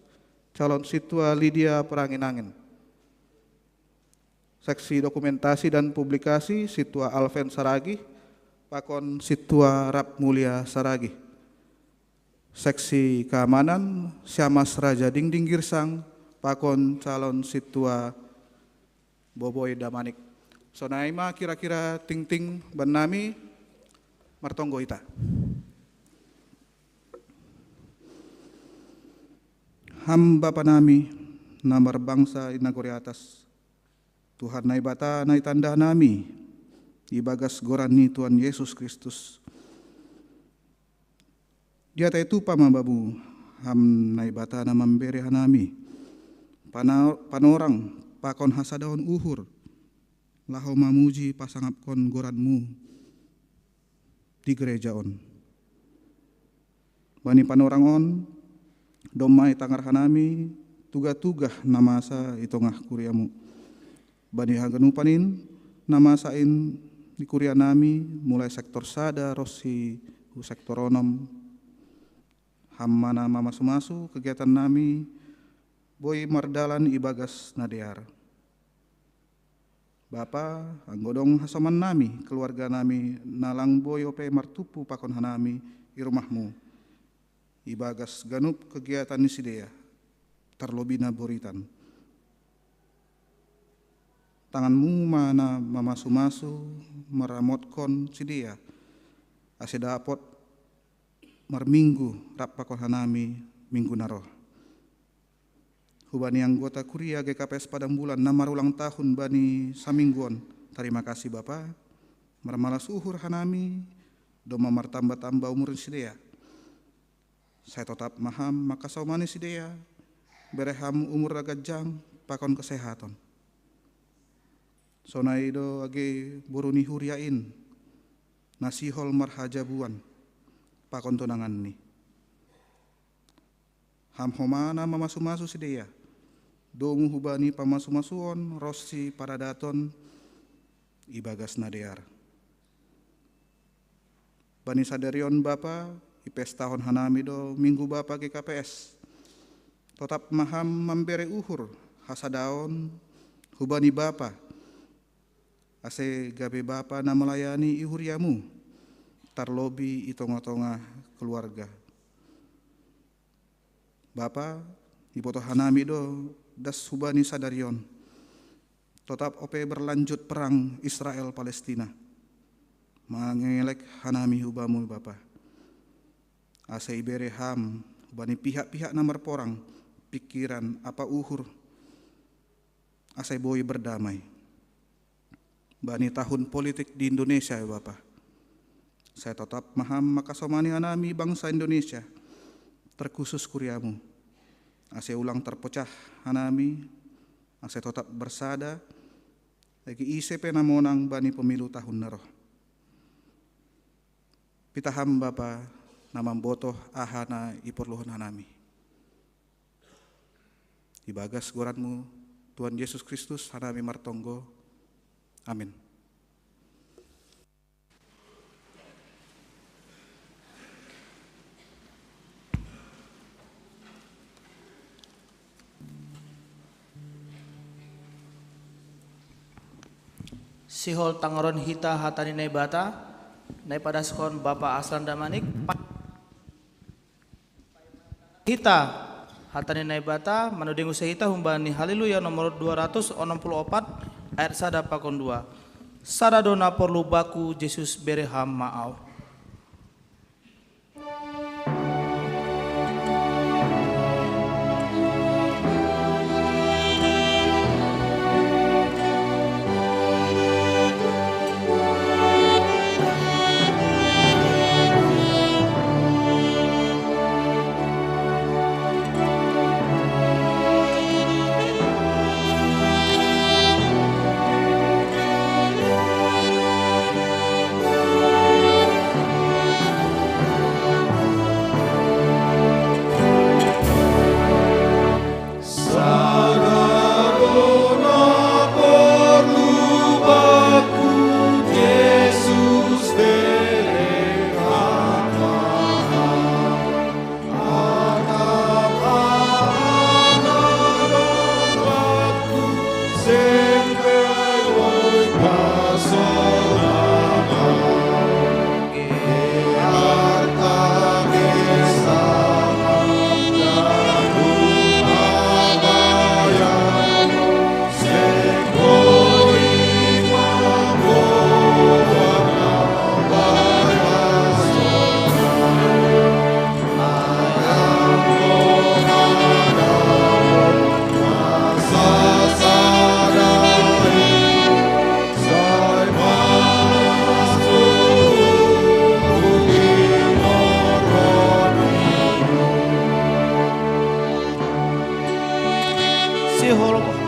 calon Situa Lydia Peranginangin. Seksi dokumentasi dan publikasi, Situa Alven Saragi, pakon Situa Rap Mulia Saragi. Seksi keamanan, Siamas Raja Dingding Girsang, pakon calon Situa Boboi Damanik. Sonai ma kira-kira tingting bannami, martonggo hita. Ham Bapa nami, na marbangsa i nagori atas, Tuhan Naibata na itanda nami, ibagas goran ni Tuhan Yesus Kristus. Diatei tupa ma bamu, ham Naibata na mambere hanami pana-, panorang pakon hasadaon uhur, laho mamuji pasangapkon goranmu di gereja on. Bani panorang on, domma itangar hanami tugah-tugah na masa i tongah kuriamu. Bani haganupan in, na masa in di kuria nami, mulai sektor sada ronsi hu sektor onom. Ham ma na mamasu-masu kegiatan nami, boi mardalan ibagas na dear. Bapa, anggo dong hasoman nami, keluarga nami, na lang boi ope martumpu pakon hanami i rumahmu, ibagas ganup kegiatan ni sidea, tarlobi na boritan. Tanganmu ma na mamasu-masu maramotkon sidea, ase dapot marminggu rap pakon hanami minggu na roh. Hubani anggota kuria G K P S Padang Bulan na marulang tahun bani saminggu on, tarima kasih Bapa, marmalas uhur hanami, domma martamba-tamba umur ni sidea. Sai totap ma ham mangkasomani sidea, bere ham umur na ganjang pakon kesehaton. Sonai do age boru ni huria in, na sihol marhajabuan pakon tunanganni. Ham homa na mamasu-masu sidea, domu hubani pamasu-masuon ronsi paradaton ibagas na dear. Bani sadari on Bapa, ipestahon hanami do Minggu Bapa G K P S. Totap ma ham mambere uhur hasadaon hubani Bapa, ase gabe bapa na malayani i huriamu, tarlobi i tongah-tongah keluarga. Bapa, iboto hanami do das hubani sadari on. Totap ope berlanjut perang Israel-Palestina, mangelek hanami hubamu Bapa, ase ibere ham hubani pihak-pihak na marporang, pikiran ampa uhur, ase boi berdamai. Bani tahun politik di Indonesia ya Bapa, sai totap ma ham mangkasomani hanami bangsa Indonesia, terkhusus kuriamu, ase ulang terpecah hanami, ase totap bersada, agi ise pe na monang bani pemilu tahun na roh. Pitaham Bapa na mambotoh aha na iporluhon hanami. Ibagas goranmu, Tuhan Yesus Kristus, hanami martonggo. Amin. Sihol tangaron hita hata ni Naibata, na ipadaskon Bapa Aslan Damanik. Hita, hata ni Naibata, manuding use hita humbani Haleluya nomor dua ratus onom puluh opat, ayat sada pakon dua. Sada do na porlu baku, Jesus, bere ham ma au.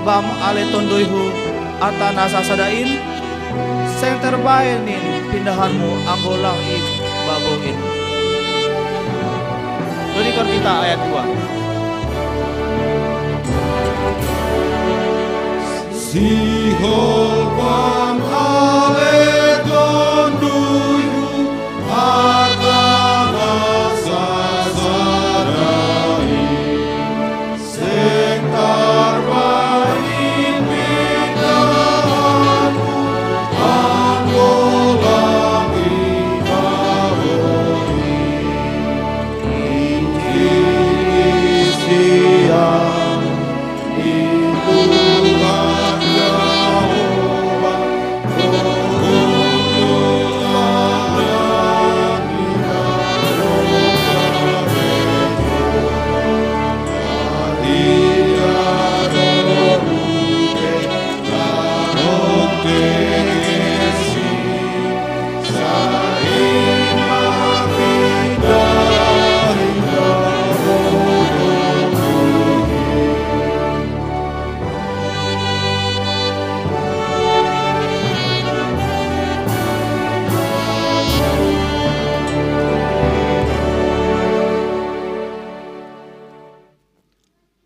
Bapa ale tonduyhu ata na sasada in, seng tarbaen in pindahanmu anggo lang i babou in. Dodikon hita ayat dua. Sihol bapa ale tonduyhu ata na sasada in, seng tarbaen in pindahanmu anggo lang i babou in. Ingkiri sian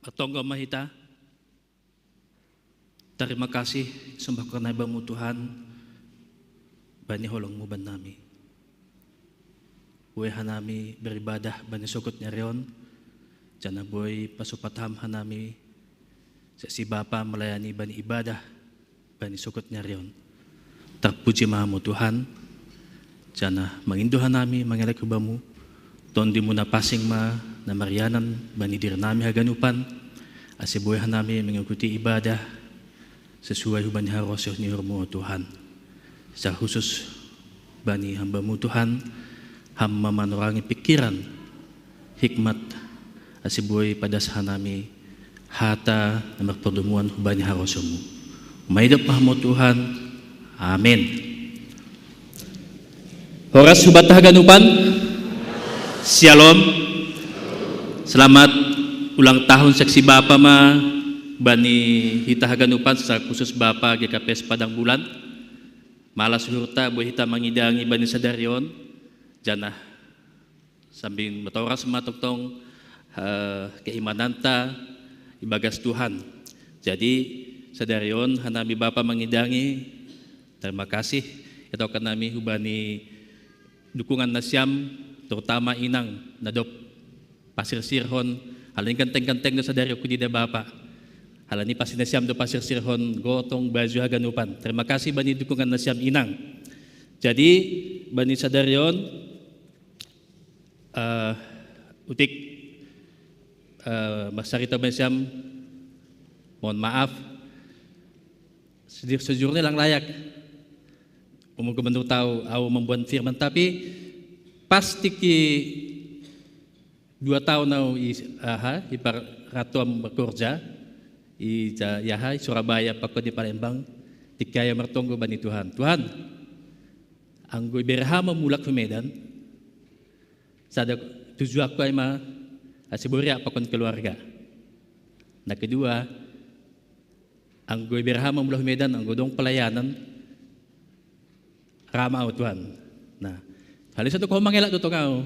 Martonggo ma hita. Tarima kasih, sumbahen hami bamu Tuhan, bani holongmu bannami. Boi hanami beribadah bani sogod ni ari on, janah boi pasupat ham hanami seksi bapa melayani bani ibadah bani sogod ni ari on. Tarpuji ma hamu Tuhan, janah mangindo hanami mangelek hu bamu, tondimu na pansing ma na marianan bani dirinami haganupan, ase boi hanami mengikuti ibadah sesuai hubani harosuh ni uhurmu, o Tuhan. Secara khusus bani hambamu Tuhan, ham ma manorangi pikiran, hikmat, ase boi padas hanami hata na marpardomuan hubani harosuhmu. Maidop ma hamu Tuhan. Amin. Horas hubanta haganupan. Syalom. Selamat ulang tahun seksi bapa ma bani hita haganupan, secara khusus bapa G K P S Padang Bulan. Malas uhurta boi hita mangidangi bani sadari on, janah sambing matoras ma tongtong, eh, keimananta ibagas Tuhan. Jadi, sadari on hanami bapa mangidangi, tarima kasih, etokan nami hubani dukungan nasiam, terutama inang na dob pasirsirhon, halani ganteng-ganteng do sadari on hudida bapa. Halani pasti nasiam do pasirsirhon gotong baju haganupan. Tarima kasih bani dukungan nasiam inang. Jadi, bani sadari on, eh, utik, eh, marsarita bani siam, mohon maaf, sejur-, sejujurnya lang layak. Umur gubernur tahu, au mamboan firman, tapi pasti ki dua tahun au i, aha, i par-, ratu am bekerja, i ja-, i aha, i Surabaya pakon di Palembang, tingki ai au martonggo bani Tuhan. Tuhan, anggo ibereham ma mulak hu Medan, sada tujuanku ai ma, ase boi ra pakon keluarga. Na kedua, anggo ibereham ma mulak hu Medan, anggo dong pelayanan, ra ma au Tuhan. Nah, halani songon on mangelek do tong au.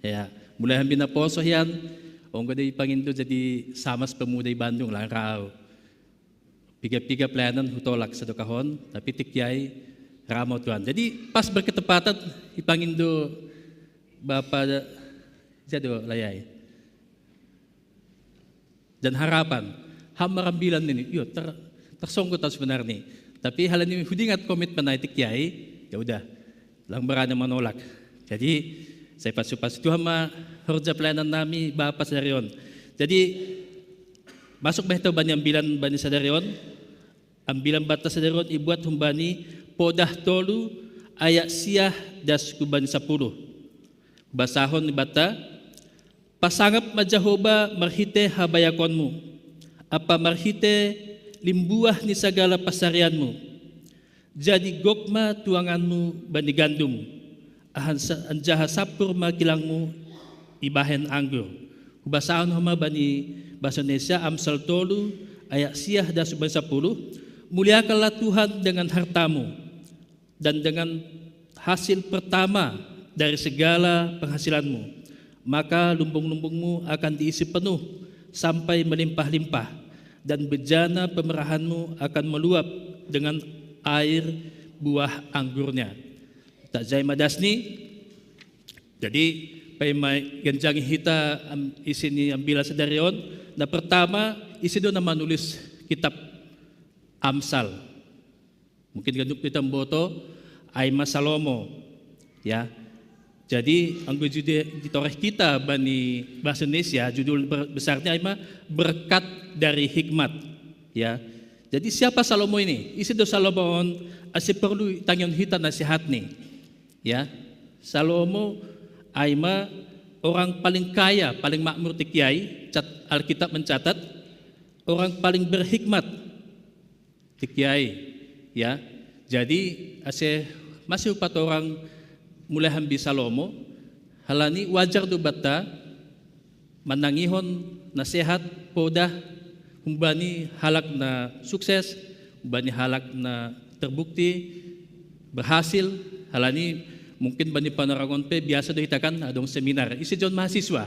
Ya, mulai hambina poso hian, anggo dang ipangindo jadi samas pemuda i Bandung, lang ra au. Piga-piga pelayanan hutolak sadokah on, tapi tingki ai ra ma au Tuhan. Jadi pas berketepatan ipangindo Bapa Jado layai. Dan harapan, ham marambilan nini, iyo, ter-, tersonggot au sebenarnya. Tapi halani hudingat komitmen ai tingki ai, ya udah, lang berani menolak. Jadi, sai pasu-pasu Tuhan ma horja pelayanan nami bapa sadari on. Jadi, masuk ma hita bani ambilan bani sadari on. Ambilan banta sadari on ibuat humbani Podah tolu ayat sia das hubani sapuluh. Basahon ni banta, pasangap ma Jahowa marhitei habayakonmu, ampa marhitei limbuah ni sagala pansarianmu. Jadi gok ma tuanganmu bani gandum, ahan sa-, anjaha sampur ma kilangmu ibahen anggur. Hubasahon homa bani bahasa Indonesia, Amsal tolu ayat sia das hubani sapuluh, "Muliakanlah Tuhan dengan hartamu dan dengan hasil pertama dari segala penghasilanmu. Maka lumbung-lumbungmu akan diisi penuh sampai melimpah-limpah, dan bejana pemerahanmu akan meluap dengan air buah anggurnya." Tajai ma das ni. Jadi, pai ma ganjang hita, am, isi ni ambilan sadari on. Na pertama, isi do na manulis kitab Amsal. Mungkin ganup hita mamboto, ai ma Salomo. Ya. Jadi, anggo judul di toreh kita bani bahasa Indonesia, judul ber-, besarnya ai ma Berkat dari Hikmat. Ya. Jadi, siapa Salomo ini? Isi do Salomo on, ase perlu tangion hita nasihat ni. Ya. Salomo ai ma orang paling kaya, paling makmur tikiai, cat-, Alkitab mencatat, orang paling berhikmat tikiai, ya. Jadi, ase masih upat orang mulai hambi Salomo, halani wajar do banta manangihon nasehat, podah, humbani halak na sukses, humbani halak na terbukti, berhasil, halani mungkin bani panorangon pe biasa do hita kan adong seminar. Ise jo on mahasiswa?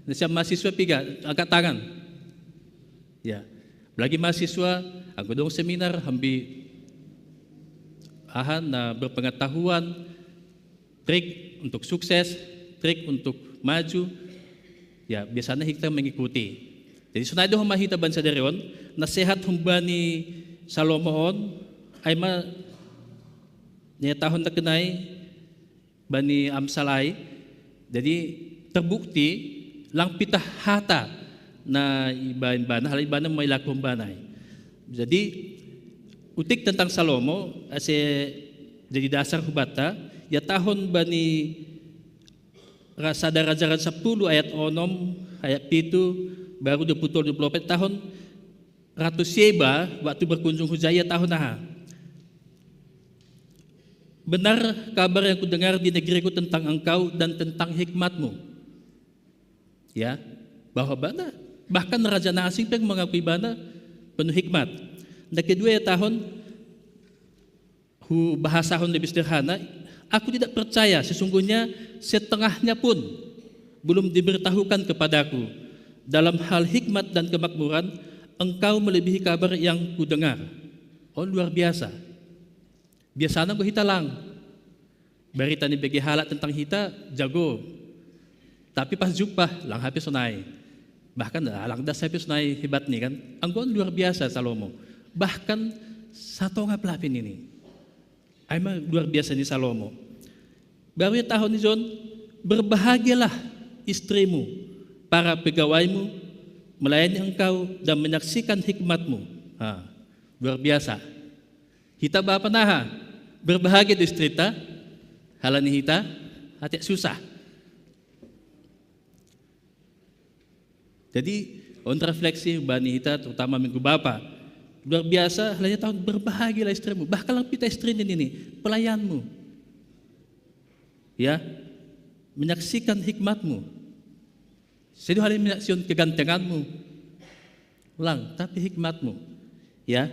Na sian mahasiswa piga angkat tangan? Ya. Apalagi mahasiswa, anggo adong seminar, hambi aha na berpengetahuan, trik untuk sukses, trik untuk maju, ya, biasanya kita mengikuti. Jadi, sonai do homa hita bani sadari on, nasehat humbani Salomo on, ai ma niatahon nangkin ai, bani Amsal ai. Jadi, terbukti lang pitah hata na ibaen ibana, halani ibana mailaku humbana ai. Jadi, utik tentang Salomo, ase jadi dasar hubanta, iatahon bani ra-, Sada Raja-raja sapuluh ayat onom, ayat pitu, baru dua puluh tolu, dua puluh opat, iatahon Ratu Syeba waktu berkunjung hujai, iatahon aha? "Benar kabar yang kudengar di negeriku tentang engkau dan tentang hikmatmu." Ya, bahwa ibana, bahkan raja na asing pe mengakui ibana penuh hikmat. Na kedua iatahon, hubahasahon lebih sederhana, "Aku tidak percaya, sesungguhnya setengahnya pun belum diberitahukan kepadaku. Dalam hal hikmat dan kemakmuran, engkau melebihi kabar yang kudengar." Oh, luar biasa. Biasana anggo hita lang, barita ni bege halak tentang hita jago. Tapi pas jumpah, lang hape sonai. Bahkan, ah, lang das hape sonai hebat ni kan. Anggo on luar biasa Salomo. Bahkan satonga pe lape nini. Ai ma luar biasa ni Salomo. Baru iatahon i jon, "Berbahagialah istrimu, para pegawaimu melayani engkau dan menyaksikan hikmatmu." Ah, luar biasa. Hita bapa naha, berbahagia do istrita, halani hita, atik susah. Jadi, on refleksi bani hita, terutama Minggu Bapa. Luar biasa, halani iatahon, "Berbahagialah istrimu." Bahkan lang pitah istri nini, pelayanmu. Ya, menyaksikan hikmatmu. Sedo halani menyaksikan kegantenganmu. Lang, tapi hikmatmu. Ya,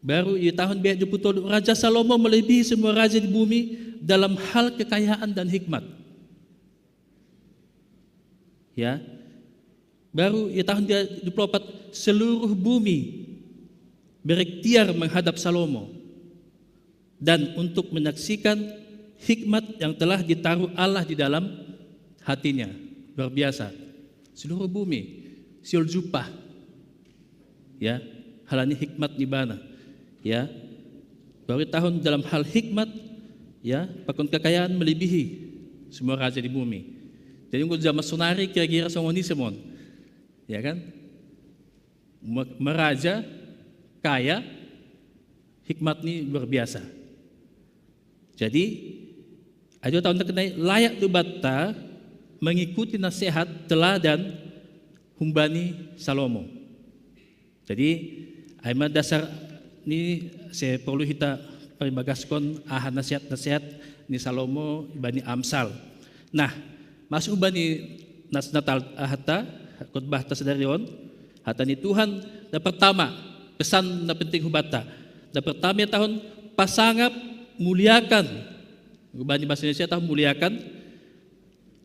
baru iatahon ayat dua puluh tolu, "Raja Salomo melebihi semua raja di bumi dalam hal kekayaan dan hikmat." Ya. Baru iatahon ayat dua puluh opat, "Seluruh bumi berikhtiar menghadap Salomo dan untuk menyaksikan hikmat yang telah ditaruh Allah di dalam hatinya." Luar biasa. Seluruh bumi, siol jumpah. Ya, halani hikmat ni ibana. Ya, baru iatahon dalam hal hikmat, ya, pakon kekayaan melebihi semua raja di bumi. Jadi, anggo zaman sonari kira-kira songon i semon. Ya kan? Me-, meraja, kaya, hikmat ni luar biasa. Jadi, ajo tahun terkenai layak do banta mengikuti nasehat teladan humbani Salomo. Jadi, ai ma dasar ni ase porlu hita paribagaskon aha nasehat-nasehat ni Salomo bani Amsal. Nah, masuk bani nas-, Natal, ahata, khotbahta sadari on, Hata ni Tuhan, na pertama, pesan na penting hubata. Na pertama, ya, tahun pasangap, muliakan. Bani bahasa Indonesia tahun muliakan.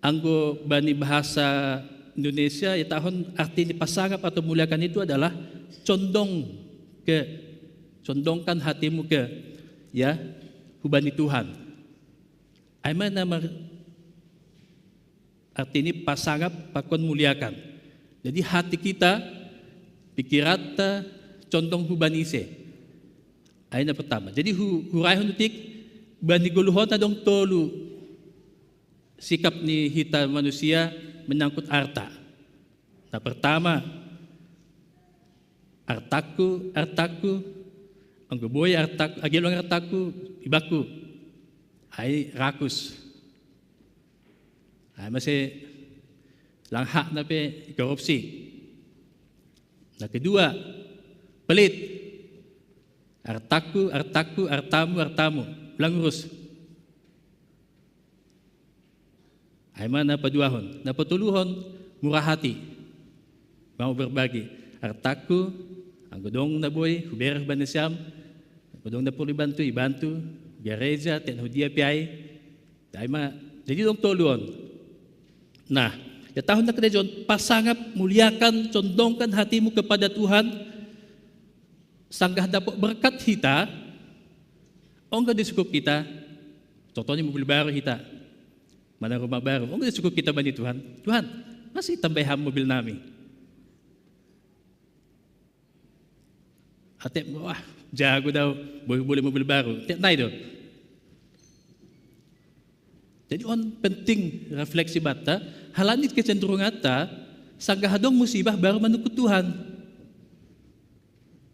Anggo bani bahasa Indonesia, ya, tahun arti ni pasangap atau muliakan itu adalah condong ke, condongkan hatimu ke, ya, hubani Tuhan. Ai ma na mar-, arti ni pasangap pakon muliakan. Jadi hati kita, pikiranta condong hubani ise. Ai na pertama. Jadi hu-, huraihon utik, bani goluhon adong tolu sikap ni hita manusia menyangkut arta. Na pertama, artaku, artaku, anggo boi artaku, anggo adong artaku, ibakku. Ai rakus. Ai mase lang hakna pe korupsi. Na kedua, pelit. Artaku, artaku, artamu, artamu. Lang urus. Ai ma na paduahon. Na patoluhon, murah hati. Mau berbagi. Artaku, anggo adong na boi, hubere hubani nasiam, anggo adong na porlu ibantu, ibantu, gareja, tek na hudia pe ai. Ai ma, jadi adong tolu on. Nah, ya tahun na kedejon, pasangap, muliakan, condongkan hatimu kepada Tuhan, sanggah dapot berkat hita, ongga disukup hita, contohnya mobil baru hita, mana rumah baru, ongga disukup hita bani Tuhan, Tuhan, masih tambai ham mobil nami. Ate, wah, jago dau, boi huboli mobil baru. Tek nai do. Jadi on penting refleksi banta, halani kecenderunganta, sanggah adong musibah baru manungkun Tuhan.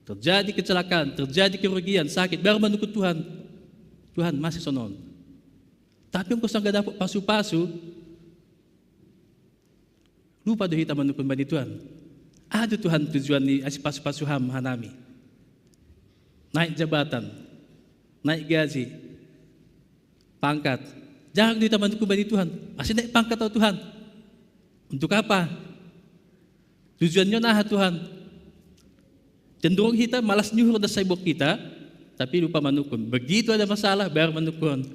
Terjadi kecelakaan, terjadi kerugian, sakit, baru manungkun Tuhan. Tuhan, masih sonon. Tapi anggo sanggah dapot pasu-pasu, lupa do hita manungkun bani Tuhan. Aha do Tuhan tujuan ni asi pasu-pasu ham hanami? Naik jabatan, naik gaji, pangkat. Jarang do hita manungkun bani Tuhan. Asi naik pangkat au Tuhan. Untuk apa? Tujuannya aha Tuhan? Cenderung hita malas nyuhur do saibok hita, tapi lupa manungkun. Begitu ada masalah, baru manungkun.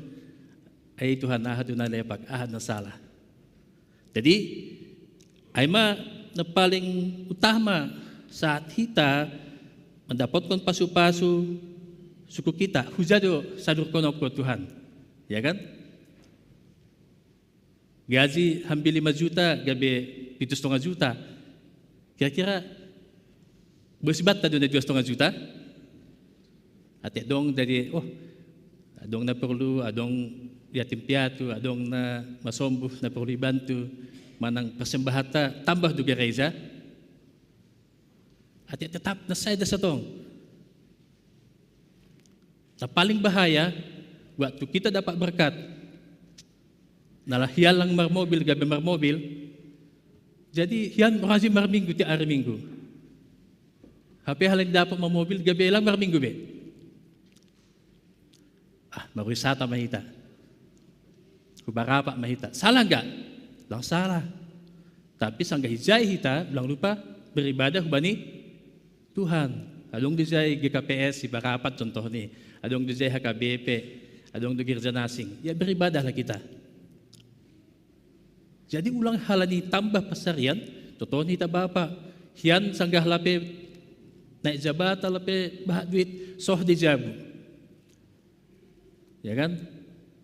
Ai Tuhan, aha do na lepak, aha na salah. Jadi, ai ma na paling utama saat hita mandapotkon pasu-pasu suku kita, huja do sadurkon au tu Tuhan. Ya kan? Gaji hambi lima juta, gabe pitu setengah juta. Kira-kira bos banta do na dua setengah juta? Ate adong jadi, oh, adong na porlu, adong yatim piatu, adong na masombuh, na porlu ibantu, manang persembahanta tambah do gareja. Ate tetap na sai do satong. Na paling bahaya, waktu kita dapat berkat, na hian lang marmobil, gabe marmobil, jadi hian rajin marminggu tiap hari Minggu. Hape halani dapot marmobil, gabe lang marminggu be. Ah, marwisata ma hita. Hubarapat ma hita. Salah nggak? Lang salah. Tapi sanggah ijai hita, lang lupa beribadah hubani Tuhan. Adong do ijai G K P S, hubarapat contoh ni. Adong do ijai H K B P. Adong do gereja na asing. Ya beribadahlah kita. Jadi ulang halani tambah pasarian, contoh ni hita bapa. Hian sanggah lape naik jabatan, lape bahat duit, soh di jabu. Ya kan?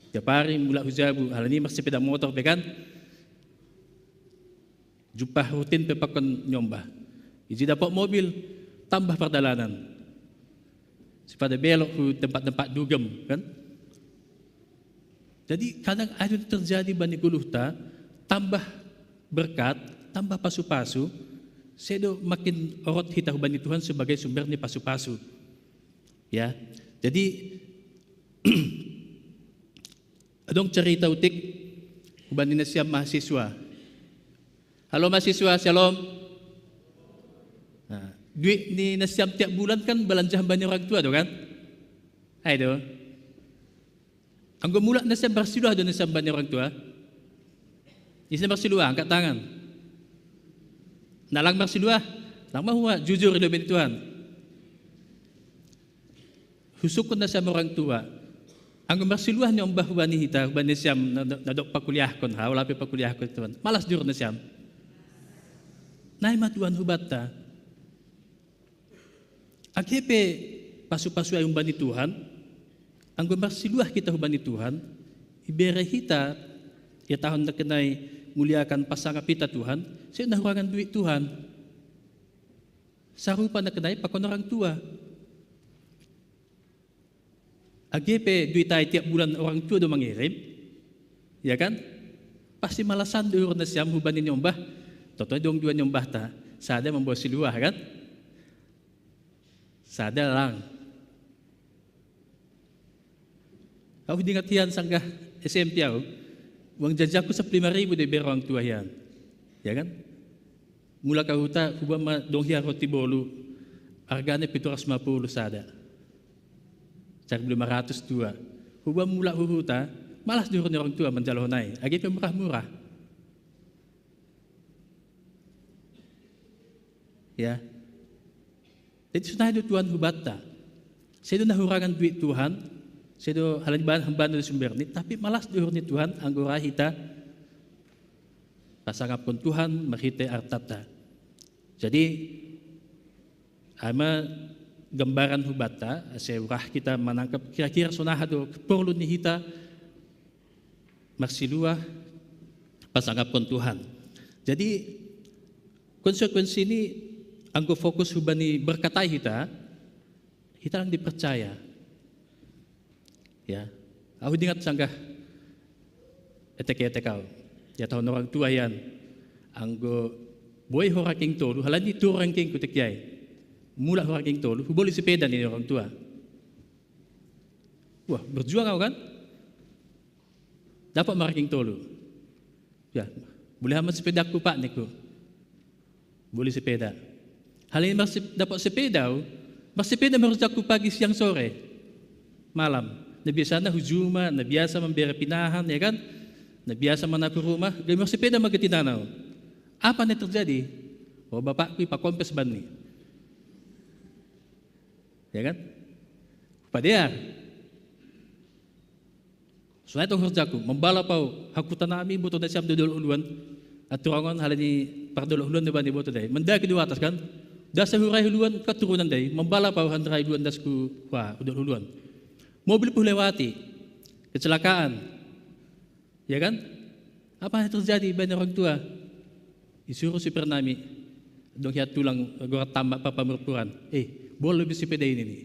Tiap hari mulak hu jabu, halani marsepeda motor pe kan? Jumpah rutin pe pakon nyombah. Iji dapot mobil, tambah pardalanan. Sipata belok hu tempat-tempat dugem kan? Jadi kadang adong terjadi bani goluhta, tambah berkat, tambah pasu-pasu, sedo makin orot hita hubani Tuhan sebagai sumber ni pasu-pasu. Ya. Jadi adong cerita utik hubani nasiam mahasiswa. Halo mahasiswa, shalom. Nah, duit ni nasiam tiap bulan kan balanja hubani orang tua do kan? Ai do. Anggo mulak nasiam marsiluah do nasiam hubani orang tua? Ise marsiluah, angkat tangan. Na lang marsiluah? Lang ma huma jujur ilo bani Tuhan. Husukun na siam orang tua. Anggo marsiluah ni ombah hubani hita, hubani siam na, na, na dok pakuliahkon, hau lape pakuliahkon Tuhan. Malas do uhur na siam. Nai ma Tuhan hubanta. Age pe pasu-pasu ai humbani Tuhan, anggo marsiluah hita humbani Tuhan, ibere hita, ia tahun na kenai muliakan pasangap hita Tuhan, sai na hurangan duit Tuhan. Sarupa na kenai pakon orang tua. Age pe duit ai tiap bulan orang tua do mangirim, ya kan? Pasti malasan do uhur na siam humbani ni ombah. Toto dong dua ni ombah ta. Sada mambawa siluah kan? Sada lang. Au dingat hian sanggah S M P au. Uang jajaku sepuluh lima ribu do ibere orang tua hian. Ya kan? Mulak au huta, huboan ma dong hian roti bolu, argana pitu ratus lima puluh sada. Cari lima ratus dua. Huboan mulak huhuta, malas do uhur ni orang tua manjalo nai. Age pe murah-murah. Ya. Jadi sonai do Tuhan hubanta. Sai do na hurangan duit Tuhan, sai do halani bahan hambana do sumber ni, tapi malas do uhur ni Tuhan anggo ra hita pasangapkon Tuhan marhite artapta. Jadi, ai ma gambaran hubanta, ase ra hita manangkap kira-kira sonaha do porlu ni hita marsiluah pasangapkon Tuhan. Jadi, konsekuensi ni anggo fokus hubani berkat ai hita, hita lang dipercaya. Ya, au dingat sanggah etek-etek au. Ya tahun orang tua hian, anggo boi ho ranking tolu, halani tu ranking ku tek ai. Mulak ho ranking tolu, huboli sepeda ni orang tua. Wah, berjuang au kan? Dapat ma ranking tolu. Ya, boli hama sepedaku Pak niku. Boli sepeda. Halani marsep-, dapat sepeda au, marsepeda ma horjaku pagi siang sore. Malam. Na biasana hujuma, na biasa mambere pinahan, ya kan? Na biasa manaku rumah, gabe marsepeda ma gati nanau. Apa na terjadi? Oh, bapakku ipakompes ban ni. Ya kan? Padear. Sonai tong horjaku, mambalap au, hakuta nami boto na siam do dolok uluan, aturangon halani pardolok uluan do bani boto dai, mandaki do atas kan, das hurai uluan, katurunan dai, mambalap au handarai uluan das ku, wah, dolok uluan. Mobil ku lewati, kecelakaan, ya kan? Apa yang terjadi bani orang tua? Disuruh supir nami, dong hian tulang gorat tambak pa pamurpuran. Eh, boli be sepeda ini ni.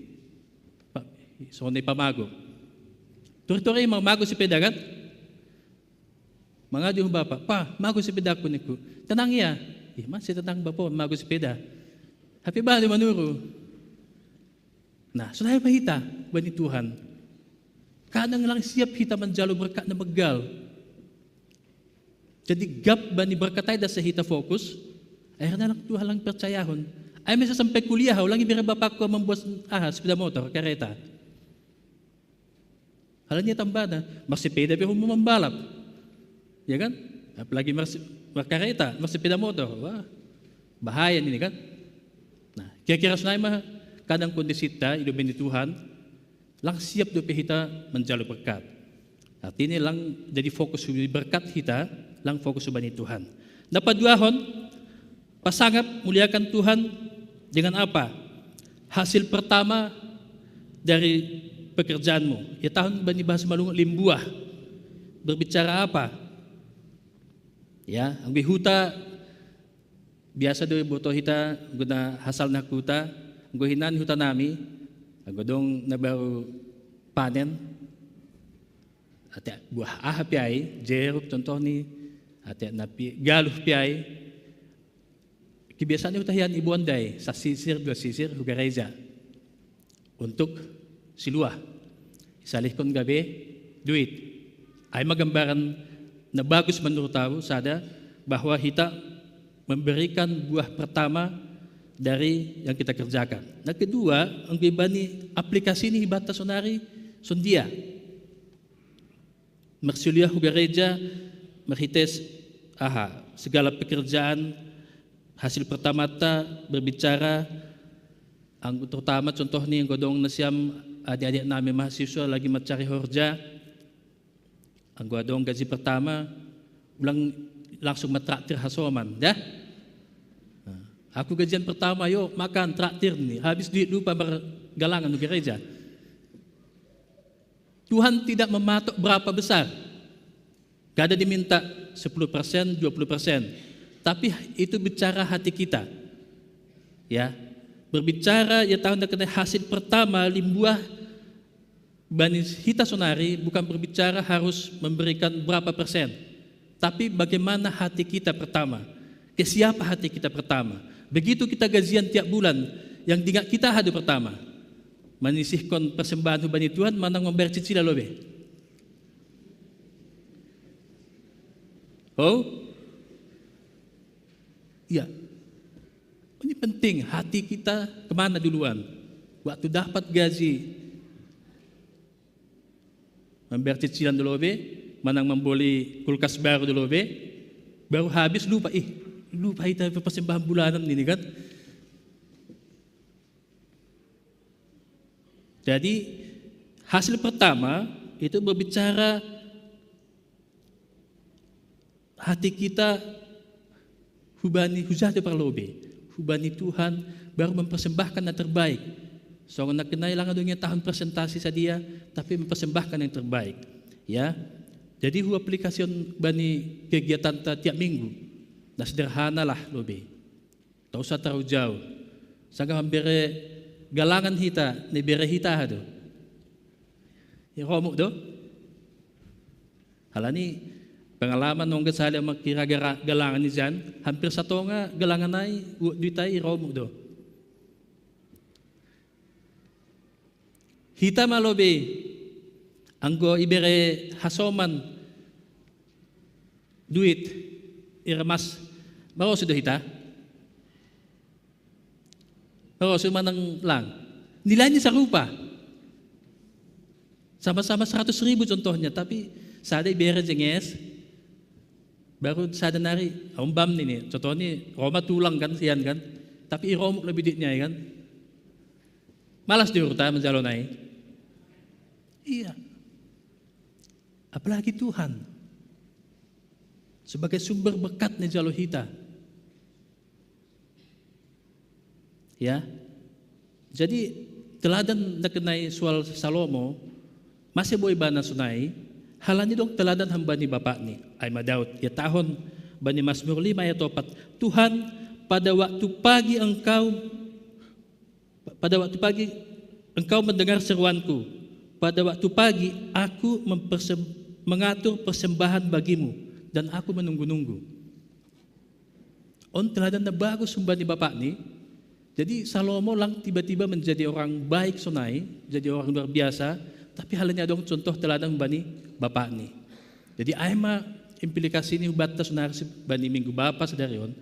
Pa, songon i pamago. Tori-tori ma mago sepeda kan? Mangadu bapak, "Pa, mago sepedaku," niku. "Tenang ya." Ih, masih tenang bapak, mago sepeda. Hape balu manuru. Nah, sonai ma hita bani Tuhan. Kadang lang siap hita manjalo berkat na begal. Jadi gap bani berkat ai das hita fokus, akhirna lang Tuhan lang percayahon. Ai masa sampai kuliah au lang ibere bapakku mambuat aha, sepeda motor, kareta. Halani tambana, marsepeda pe ho mambalap. Ya kan? Apalagi mars-, markareta, marsepeda motor. Wah, bahaya ini kan? Nah, kira-kira sonai ma kadang kondisita, ido bani Tuhan, lang siap dope hita manjalo berkat. Artinya lang jadi fokus hubani berkat hita, lang fokus hubani Tuhan. Na paduahon, pasangap muliakan Tuhan dengan apa? Hasil pertama dari pekerjaanmu. Ya, tahun bani bahasa Malungun limbuah. Berbicara apa? Ya, anggo huta biasa do boto hita guna hasal na huta, anggo hinan huta nami, anggo dong na baru panen, ate buah aha pe ai, jeruk contoh ni, ate na pi-, galuh pe ai, kebiasaan ni huta hian iboan dai, sasisir, dua sisir, hu gareja. Untuk siluah. Isalihkon gabe duit. Ai ma gambaran na bagus menurut au, sada, bahwa hita memberikan buah pertama dari yang kita kerjakan. Na kedua, anggo ibani aplikasi ni hibanta sonari sondia. Marsiluah hu gareja, marhite s-, aha, segala pekerjaan Hasil pertama ta berbicara, ang terutama contoh ni, anggo adong nasiam adik-adik nami mahasiswa lagi mencari horja, anggo adong gaji pertama, ulang langsung matraktir hasoman, ya. Nah, aku gajian pertama, yo, makan, traktir ni, habis duit lupa bergalangan di gereja. Tuhan tidak mematok berapa besar. Kada diminta sepuluh persen, dua puluh persen. Tapi itu bicara hati kita. Ya. Berbicara, ya, tahun terkena hasil pertama limbuah bani hita sonari bukan berbicara harus memberikan berapa persen. Tapi bagaimana hati kita pertama? Ke siapa hati kita pertama? Begitu kita gajian tiap bulan, yang diingat kita hadu pertama. Manisihkon persembahan hubani Tuhan manang membayar cicilan lobe. Oh? Iya. Ini penting, hati kita kemana duluan? Waktu dapat gaji, membayar cicilan dulu be, manang membeli kulkas baru dulu be, baru habis lupa, ih, lupa itu persembahan bulanan ini kan. Jadi, hasil pertama itu berbicara hati kita hubani hujah tu parlobe, hubani Tuhan, baru mempersembahkan yang terbaik. Songon na kenai lang adong ia tahun presentasi sadia, tapi mempersembahkan yang terbaik. Ya. Jadi huaplikasikan bani kegiatan ta tiap minggu. Nah, sederhana lah lobe. Tak usah terlalu jauh. Sanggah mambere galangan hita, ni bere hita hadu. Iromuk do. Halani pengalaman nongga sahali mangkira galangan ni jan, hampir satonga galangan ai, uot duit ai iromuk do. Hita ma lobe anggo ibere hasoman duit, irmas, marosu do hita. Marosu manang lang. Nilainya sarupa. Sama-sama seratus ribu contohnya, tapi sada ibere jenges, baru sada nari ombam nini. Contohnya roma tulang kan, sian kan, tapi iromuk lebih duitnya, ya kan. Malas di urutan menjalo nai. Iya. Apalagi Tuhan sebagai sumber berkat ni jalo hita. Ya. Jadi teladan na kenai soal Salomo, masih boi bana sonai, halani dong teladan hambani bapakni, ai ma Daud, ia tahun bani Mazmur lima ayat opat, Tuhan, pada waktu pagi engkau pada waktu pagi engkau mendengar seruanku. Pada waktu pagi aku mempersem, mengatur persembahan bagimu dan aku menunggu-nunggu. On teladan na bagus humbani bapakni. Jadi Salomo lang tiba-tiba menjadi orang baik sonai, jadi orang luar biasa, tapi halani adong contoh teladan humbani bapakni. Jadi ai ma implikasi ni hubatta sonari bani minggu bapa sadari on.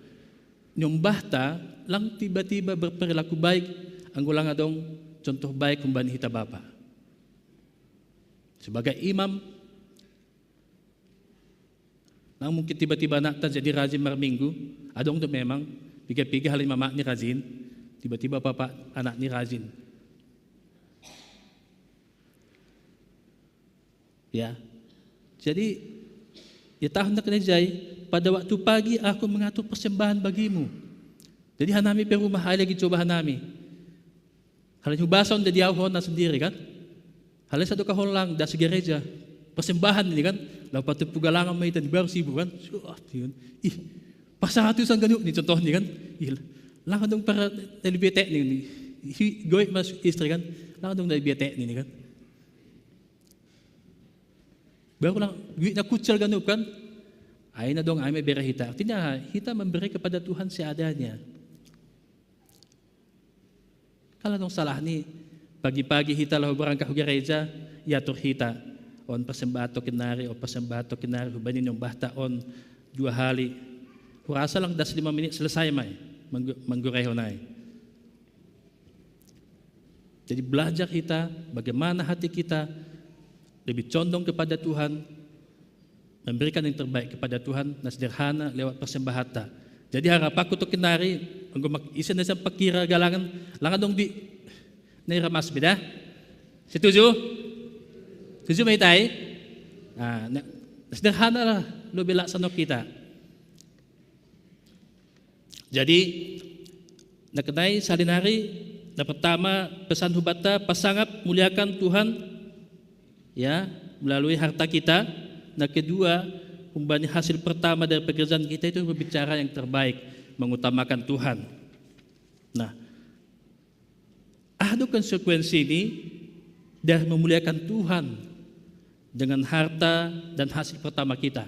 Nyombahta lang tiba-tiba berperilaku baik, anggo lang adong contoh baik humbani hita bapa. Sebagai imam, lang mungkin tiba-tiba anakta jadi rajin marminggu, adong do memang, piga-piga hali mamakni rajin, tiba-tiba papa anakni rajin. Ya. Jadi, ya tahun na kenai jai, pada waktu pagi aku mengatur persembahan bagimu. Jadi hanami pe rumah ai lagi coba hanami. Halani hubason jadi au hona sendiri kan. Halani satu kahon lang das gereja. Persembahan ini kan. Lau patupu galangan ma hita ni baru sibuk kan. Suah, kan. Ih, pas satu sangganup ni contoh ni kan. Ih, lang adong para lebih tek ni. Goit mas istri kan. Lang adong lebih tek ni kan. Baru lang duit na kucel ganup kan. Ai na dong ai ma ibere hita. Artinya hita memberi kepada Tuhan seadanya. Kalau dong salah ni pagi-pagi hita laho berangkat ke gereja, iatur hita. On persembahan tokin nari, on persembahan tokin nari, hubani nyombahta on dua hali. Hurasa lang das lima menit selesai mai manggu, manggurehon ai. Jadi belajar kita bagaimana hati kita lebih condong kepada Tuhan, memberikan yang terbaik kepada Tuhan, na sederhana lewat persembahatta. Jadi harapaku tu kenari, anggo mak-, ise na sian pakira galangan, lang adong di nai ramas beda. Setuju? Setuju ma ita i? Ah, na, sederhana lah, lo bela sanok kita. Jadi, na kenai sahali nari, na pertama, pesan hubanta, pasangap, muliakan Tuhan, ya, melalui harta kita. Na kedua, humbani hasil pertama dari pekerjaan kita itu berbicara yang terbaik, mengutamakan Tuhan. Nah, aha do konsekuensi ni dari memuliakan Tuhan dengan harta dan hasil pertama kita?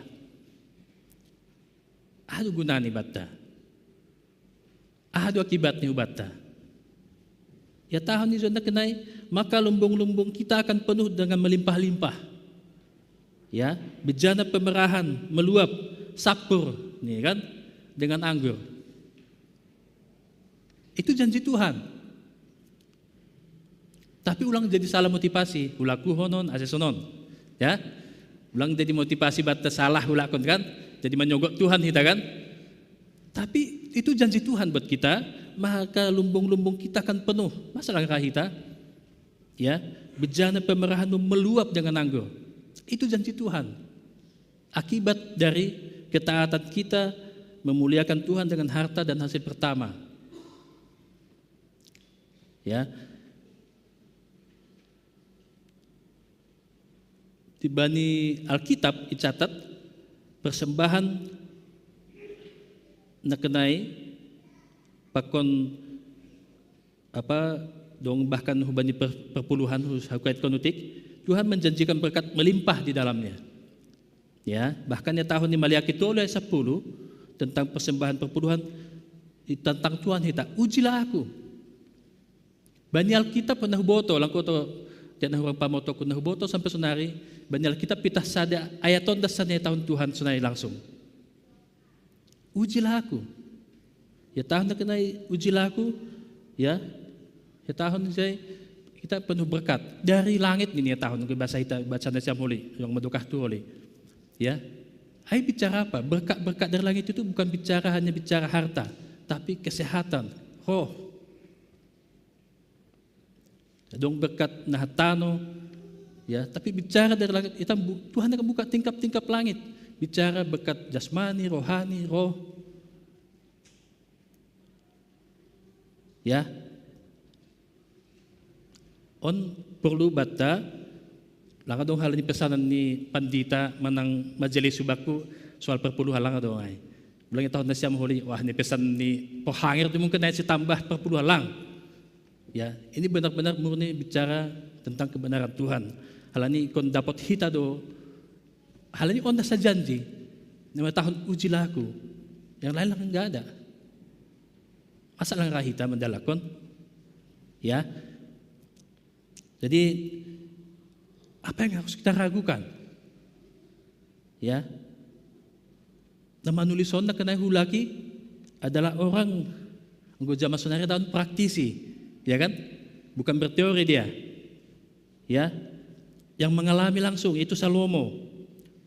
Aha do guna ni banta? Aha do akibat ni hubanta? Ya, tahun ni John na kenai, maka lumbung-lumbung kita akan penuh dengan melimpah-limpah. Ya, bejana pemerahan, meluap, sapur, ni kan, dengan anggur. Itu janji Tuhan. Tapi ulang jadi salah motivasi, hulakuhon on, ase sonon. Ya. Ulang jadi motivasi banta salah hulakon kan. Jadi manyogot Tuhan kita kan. Tapi itu janji Tuhan buat kita, maka lumbung-lumbung kita akan penuh. Masa langkah kita? Ya, bejana pemerahanmu meluap dengan anggur. Itu janji Tuhan. Akibat dari ketaatan kita memuliakan Tuhan dengan harta dan hasil pertama. Ya. Di bani Alkitab icatat persembahan na kenai pakon apa dong bahkan hubani per-, perpuluhan hus-, hukait konutik, Tuhan menjanjikan berkat melimpah di dalamnya. Ya, bahkan ya tahun ni Maliaki tolu ayat sepuluh tentang persembahan perpuluhan, ditantang Tuhan hita, ujilah aku. Bani Alkitab na huboto, langku to, tiap na hurang pamotoku na huboto sampai sonari, bani Alkitab pitah sada ayat on das sana tahun Tuhan sonari langsung. Ujilah aku. Ya tahun na kenai ujilah aku, ya. Ya tahun saya kita penuh berkat dari langit ini ya tahun ke bahasa kita baca nasi amuli yang medukah tu oli. Ya. Ai bicara apa? Berkat-berkat dari langit itu bukan bicara hanya bicara harta, tapi kesehatan, roh. Dong berkat nahatano, ya, tapi bicara dari langit, ita bu-, Tuhan akan buka tingkap-tingkap langit. Bicara berkat jasmani, rohani, roh. Ya. On perlu banta, lang adong hal ni pesanan ni pandita manang majelis subaku soal perpuluhan lang adong ai. Ulang tahun nasi amuli, wah ni pesan ni pohangir tu mungkin naik si tambah perpuluhan lang. Ya, ini benar-benar murni bicara tentang kebenaran Tuhan. Hal ni kon dapat hita do, hal ni on nasa janji, nama tahun ujilah aku. Yang lain lang nggak ada. Masa lang rahita mandalakon? Ya. Jadi apa yang harus kita ragukan? Ya. Na manulis on na kenai hulaki adalah orang anggo zaman sonari tahun praktisi, ya kan? Bukan berteori dia. Ya. Yang mengalami langsung itu Salomo.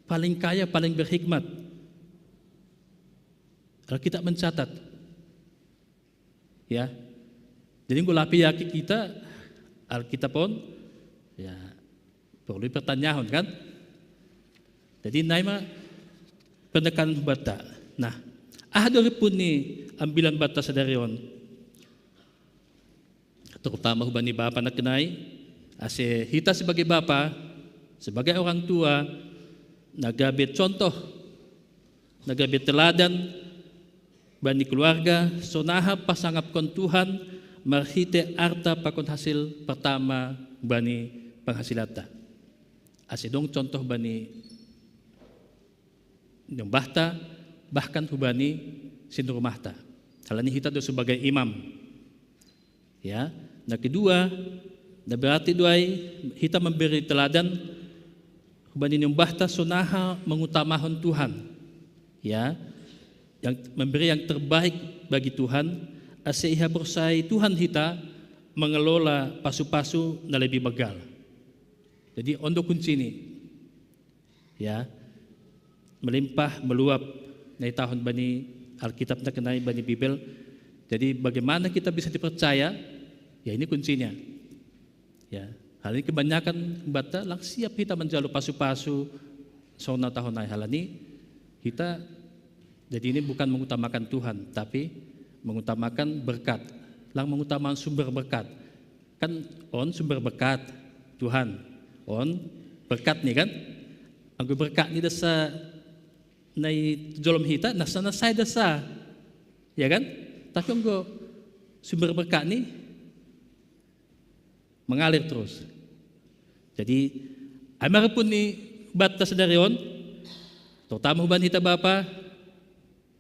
Paling kaya, paling berhikmat. Alkitab mencatat. Ya. Jadi nggo lapi yaki kita Alkitab on, ya, perlu pertanyaan kan? Jadi nai ma penekanan banta. Nah, aha do ripun ni ambilan banta sadari on? Terutama hubani bapa na kenai, ase hita sebagai bapa, sebagai orang tua, na gabe contoh, na gabe teladan, bani keluarga, sonaha pasangapkon Tuhan, marhite arta pakon hasil pertama bani panghasilanta. Ase dong contoh bani niombahta, bahkan hubani sinurumahta. Hal ni hita do sebagai imam. Ya, na kedua, na berarti do ai hita memberi teladan hubani niombahta sonaha mengutamahon Tuhan. Ya, yang memberi yang terbaik bagi Tuhan, ase ihaporsayai Tuhan hita mengelola pasu-pasu na lebih begal. Jadi on do kunci ni. Ya, melimpah, meluap, na itahon bani Alkitab na kenai bani Bibel. Jadi bagaimana kita bisa dipercaya? Ya, ini kuncinya. Ya, hal ini kebanyakan bata lang siap hita manjalo pasu-pasu sona tahun nai hal ini. Hita, jadi ini bukan mengutamakan Tuhan, tapi mengutamakan berkat. Lang mengutamakan sumber berkat. Kan on sumber berkat, Tuhan. On berkat ni kan? Anggo berkat ni dasa nai jolom hita, nasa nasai dasa. Ya kan? Tapi anggo sumber berkat ni mengalir terus. Jadi, ai marapun ni bata sadari on, terutama huban hita Bapa,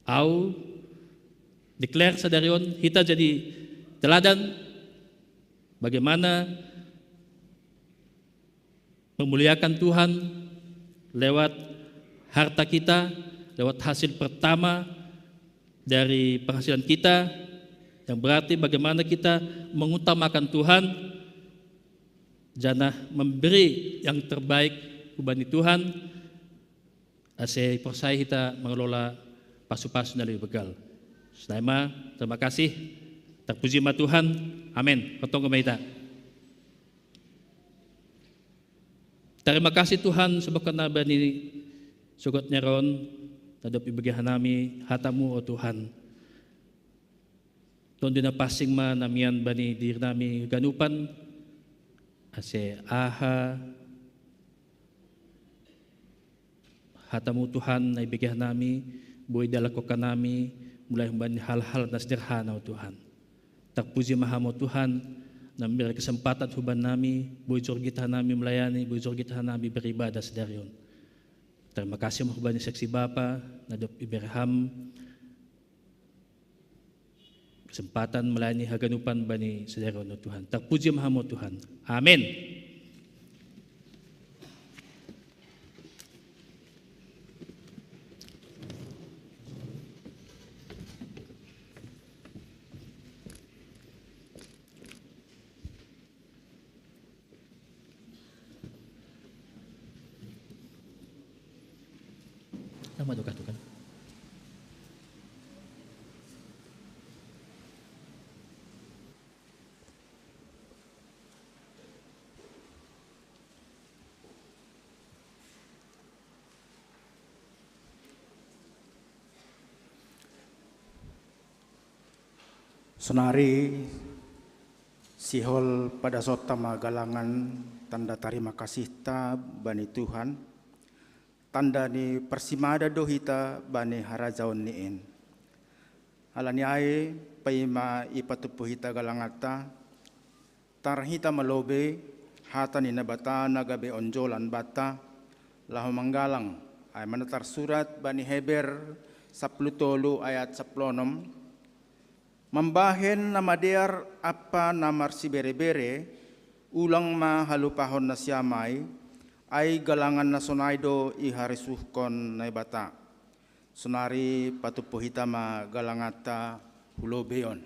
au declare sadari on, hita jadi teladan bagaimana memuliakan Tuhan lewat harta kita, lewat hasil pertama dari penghasilan kita, yang berarti bagaimana kita mengutamakan Tuhan, janah memberi yang terbaik hubani Tuhan, ase porsaya hita mengelola pasu-pasu na lebih begal. Sonai ma, terima kasih. Terpuji ma Tuhan. Amin. Kotong ma hita. Terima kasih Tuhan, sebab karena bani sogot ni ari on, na dob ibege hanami hatamu, o Tuhan. Tondu na pansing ma na mian bani diri nami ganupan, ase aha hatamu Tuhan na ibege hanami, boi dilakokan nami, mulai humbani hal-hal na sederhana, o Tuhan. Terpuji ma Ham, o Tuhan, na memberi kesempatan huban nami, boi jorgit hanami melayani, boi jorgit hanami beribadah sadari on. Terima kasih ma humbani saksi Bapa, na dob ibere Ham kesempatan melayani haganupan bani sadari on, o Tuhan. Terpuji ma Ham, o Tuhan. Amin. Nama duka, duka. Sonari sihol padasonta ma galangan tanda tarima kasihta bani Tuhan, tanda ni parsimada do hita bani harajaon ni in. Alani ai paima ipatumpu hita galanganta, tarhita ma lobei hata ni Naibata na gabe onjolan banta, laho manggalang, ai ma na tarsurat bani Heber sampulu tolu ayat sampulu onom, mambahen na madear ampa na marsibere-bere, ulang ma halupahon nasiam ai, ai galangan na sonai do iharisuhkon Naibata. Sonari patumpu hita ma galanganta hu lobei on.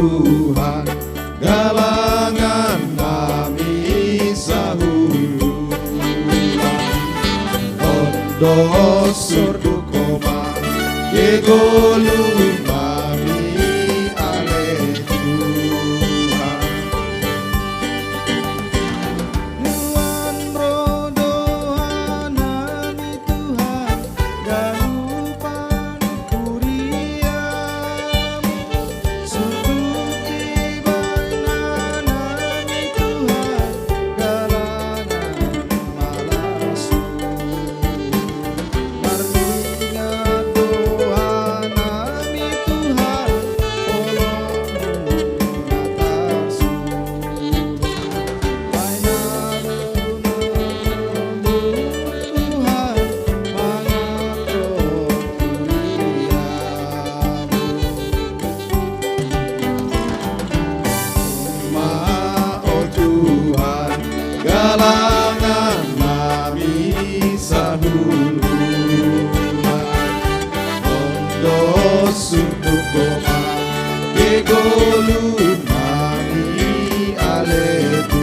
Tuhan, galangan nami sahulu. Ondo surdu koma, gegolu nami ale Tuhan. Nuan rodohan nami Tuhan, galupan kuriamu. Surdu ibanan nami Tuhan, galangan malasu. Marlingat dohan nami Tuhan, olong matasu. Galangan nami sahulu. Ondo surdu koma, gegolu nami ale Tuhan.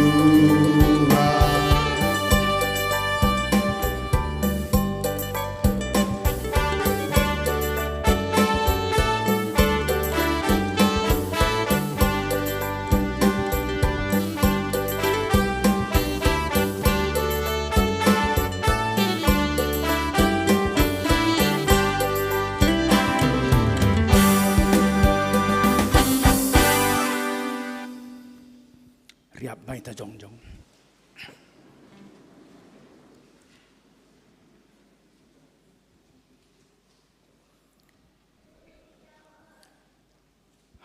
Riap mai ta jongjong.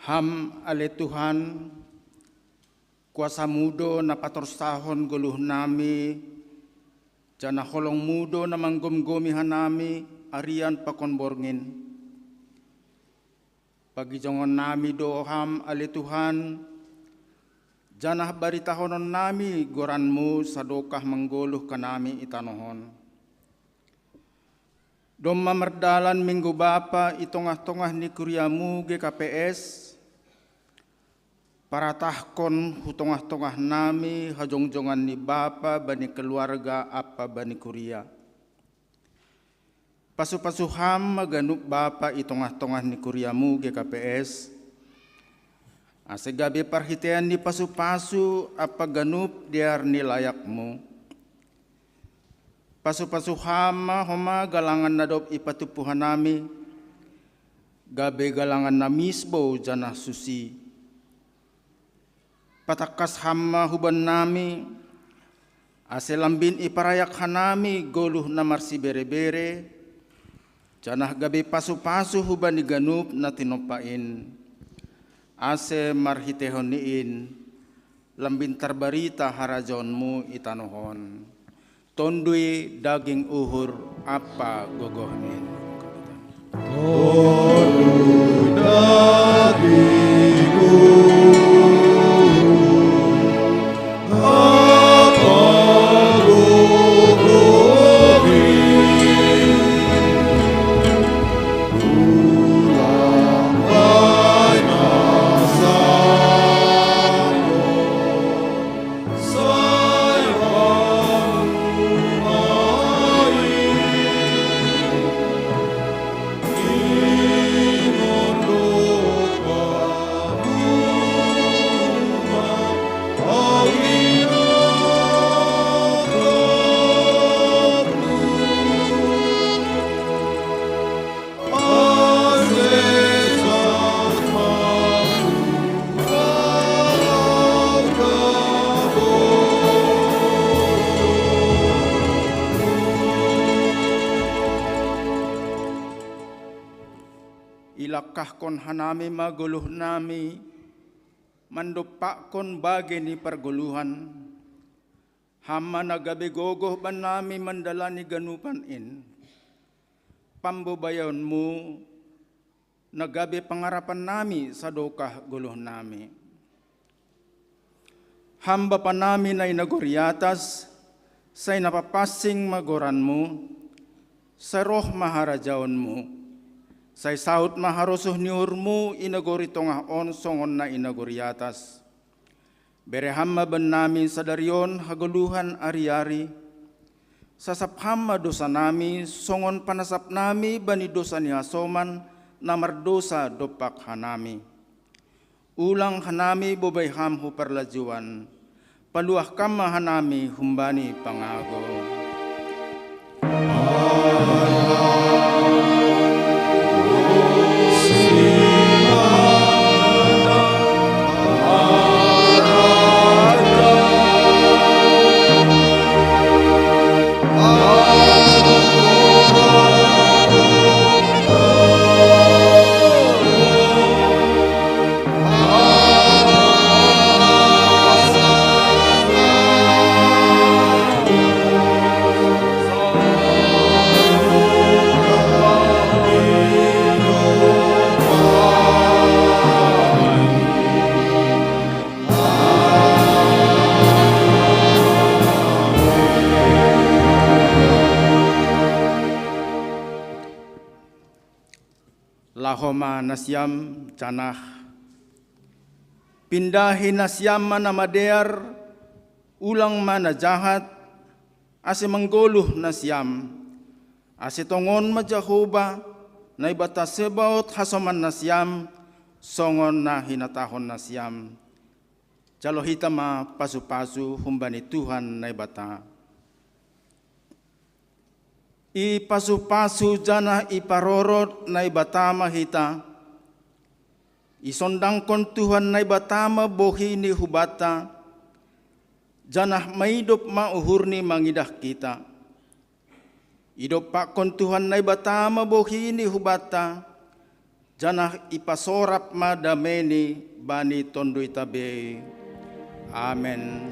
Ham ale Tuhan, kuasamu do na patorsahon goluh nami, janah holongmu do na manggomgomi hanami arian pakon borngin. Pagijongon nami do Ham ale Tuhan, janah baritahonon nami goranmu sadokah manggoluh hanami i tanoh on. Domma mardalan Minggu Bapa i tongah-tongah ni kuriamu G K P S, paratahkon hu tongah-tongah nami hajongjongan ni Bapa bani keluarga ampa bani kuria. Pasu-pasu Ham ma ganup Bapa i tongah-tongah ni kuriamu G K P S, ase gabe parhitean ni pasu-pasu ampa ganup dear ni layakmu. Pasu-pasu Ham ma homa galangan na dob ipatumpu hanami, gabe galangan na misbou janah susi. Patangkas Ham ma hubannami, ase lambin iparayak hanami goluh na marsibere-bere, janah gabe pasu-pasu hubani ganup na tinompa in, ase marhiteihon ni in lambin tarbarita harajaonmu i tanoh on. Tonduy, daging, uhur ampa gogoh in. Tonduy, daging, uhur ampa gogoh in, ulang bainasa. Ilangkahkon hanami ma goluhnami, mandompakkon bagei ni pargoluhan, Ham ma na gabe gogoh bannami mandalani ganupan in. Pambobaianmu na gabe pangarapannami sadokah goluhnami. Ham Bapanami na i nagori atas, sai na papansing ma goranmu, sai roh ma harajaonmu. Sai saut ma harosuh ni uhurmu i nagori tongah on songon na i nagori atas. Bere Ham ma bannami sadari on hagoluhan ari-ari. Sasap Ham ma dosanami songon panasapnami bani dosa ni hasoman na mardosa dompak hanami. Ulang hanami bobai Ham hu parlajuan. Paluahkam ma hanami humbani pangago. Laho ma nasiam janah pindahi nasiam ma na madear, ulang ma na jahat, ase manggoluh nasiam. Ase tongon ma Jahowa, Naibata Sebaot, hasoman nasiam, songon na hinatahon nasiam. Jalo hita ma pasu-pasu humbani Tuhan Naibata. Ipasu-pasu janah iparorot Naibata ma hita. Isondangkon Tuhan Naibata ma bohini hubanta, janah maidop ma uhurni mangidah kita. Idompakkon Tuhan Naibata ma bohini hubanta, janah ipasorap ma dameni bani tonduita be. Amen.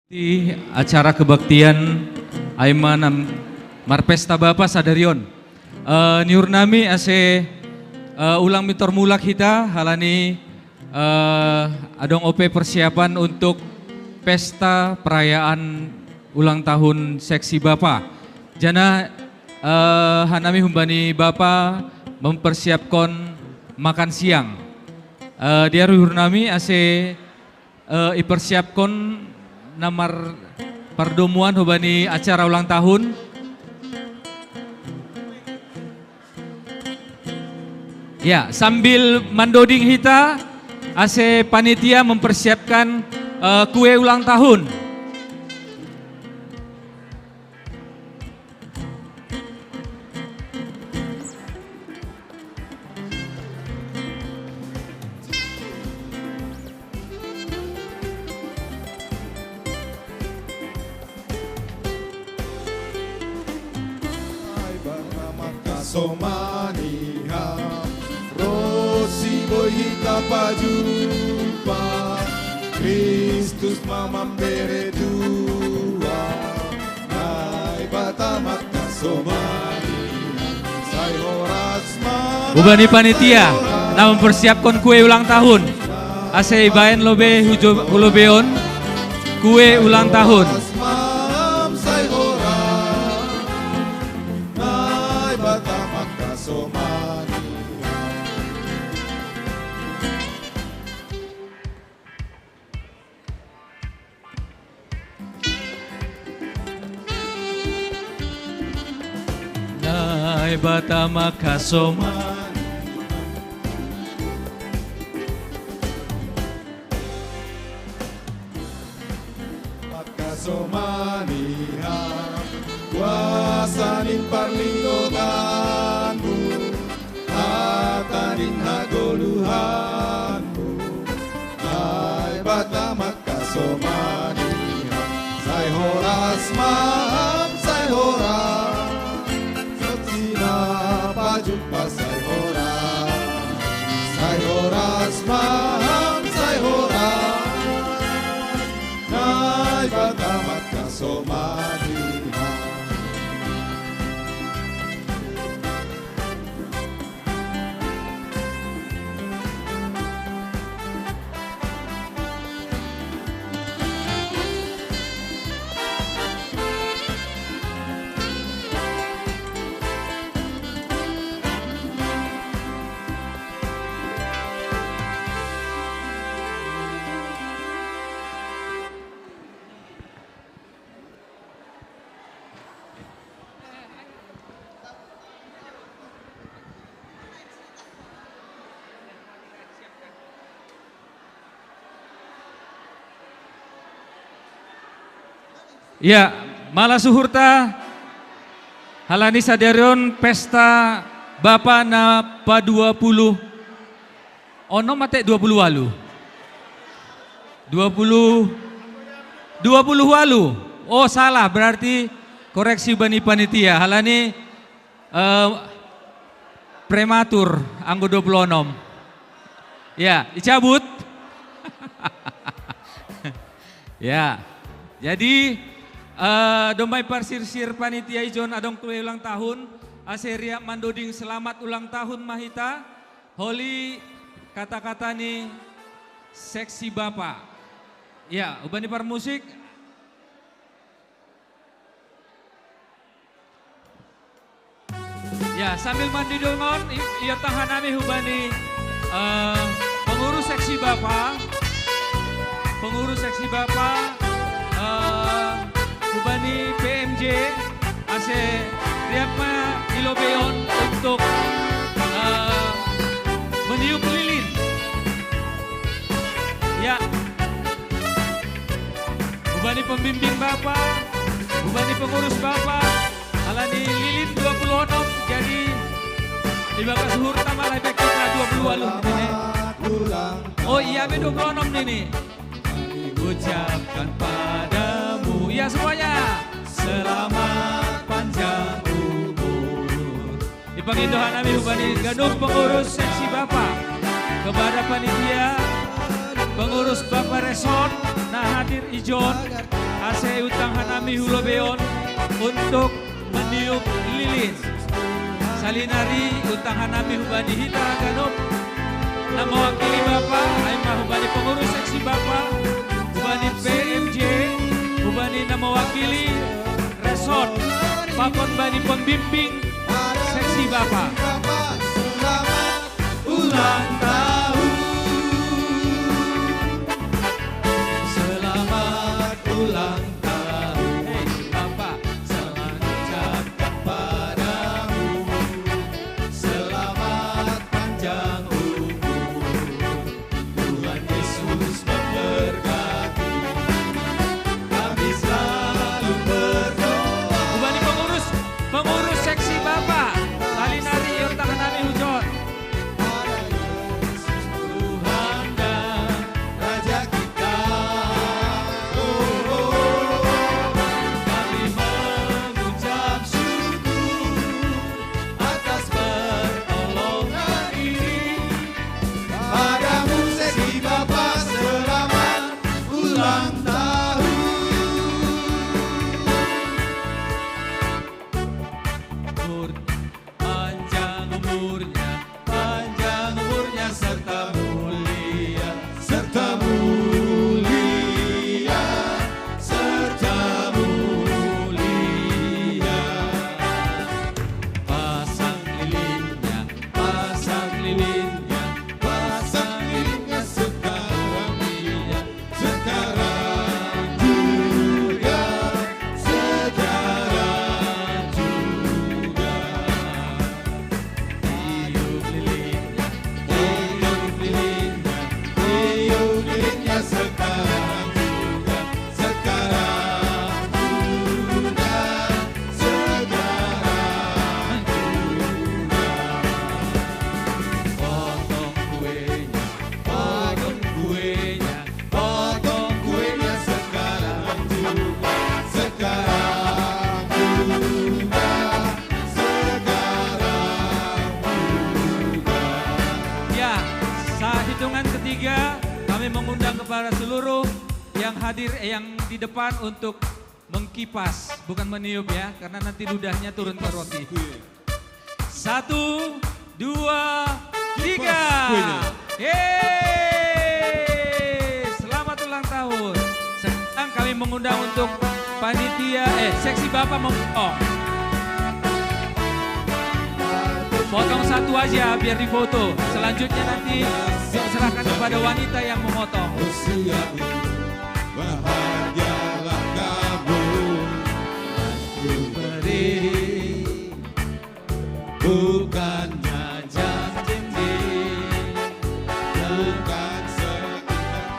Di acara kebaktian ai ma na marpesta bapa sadari on. Eh, ni uhurnami ase, eh, ulang mintor mulak hita halani, eh, adong ope persiapan untuk pesta perayaan ulang tahun seksi bapa. Janah, eh, hanami humbani bapa mempersiapkon makan siang. Eh, dear uhurnami ase, eh, ipersiapkon na mar-, pardomuan humbani acara ulang tahun. Ya, sambil mandoding hita, ase panitia mempersiapkan, eh, kue ulang tahun. Somani Ham, ro si boi hita pajumpa, Kristus ma mambere tua, Naibata mangkasomani Ham, sai horas ma. Humbani panitia na mempersiapkon kue ulang tahun, ase ibaen lobei hu jo-, hu lobei on kue ulang tahun. Naibata mangkasomani Somaniha, kuasanin parlinggomanmu, hatanin hagoluhanmu, Naibata makkasomaniha, sai horas maham, sai horas, sotsina pajumpa sai horas, sai horas maham, sai horas, Naibata makkasomaniha. Ya, mala suhurta, halani sadari on pesta bapa na pa dua puluh onom ate dua puluh walu? Dua puluh, dua puluh walu. Oh, salah, berarti koreksi bani panitia. Halani, eh, prematur, anggo dua puluh onom. Ya, dicabut. Ya. Jadi, eh, domma i parsirsir panitia ijon adong kue ulang tahun, ase riap mandoding selamat ulang tahun ma hita, holi kata-kata ni seksi bapa. Ya, hubani parmusik. Ya, sambil mandidongon, i-, iontang hanami hubani, eh, pengurus seksi bapa, pengurus seksi bapa, eh, hubani P M J, ase riap ma i lobei on untuk, eh, meniup lilin. Ya. Hubani pembimbing bapa, hubani pengurus bapa, halani lilin dua puluh onom, jadi ibagas suhurta ma lae pe hita dua puluh walu nini. Oh iya, be dua puluh onom nini. Ucapkan padamu, ya, semuanya. Selamat panjang umur. Dipangindo hanami hubani ganup pengurus seksi bapa, kepada panitia, pengurus bapa resort na hadir ijon, ase untang hanami hu lobei on untuk meniup lilin. Salinari untang hanami hubani hita ganup na mewakili bapa, ai ma hubani pengurus seksi bapa, hubani P M J, hubani na mewakili resort, pakon bani pembimbing seksi bapa. Selamat ulang tahun. Selamat ulang tahun. Hei, Bapak, selamat ucapkan padamu. Selamat panjang umur. Tuhan Yesus memberkati. Kami selalu berdoa. Hubani pengurus, pengurus seksi bapa. Salinari iontang hanami hu jon. Pada Yesus Tuhan dan Raja kita. Oh, oh, oh. Kami mengucap syukur atas pertolongan ini. Padamu seksi bapa, selamat ulang tahun. Umur, panjang umurnya, panjang umurnya serta mulia, serta mulia, serta mulia. Pasang lilinnya, pasang lilinnya, pasang lilinnya sekarang, iya, sekarang. Para seluruh yang hadir, eh, yang di depan untuk mengkipas, bukan meniup ya, karena nanti ludahnya turun ke roti. Satu, dua, tiga. Yeay! Selamat ulang tahun. Sekarang kami mengundang untuk panitia, eh, seksi Bapak memotong. Potong satu aja biar difoto. Selanjutnya nanti diserahkan kepada wanita yang memotong. Usiamu berhargalah kamu dan ku beri, bukannya janji, bukan sekedar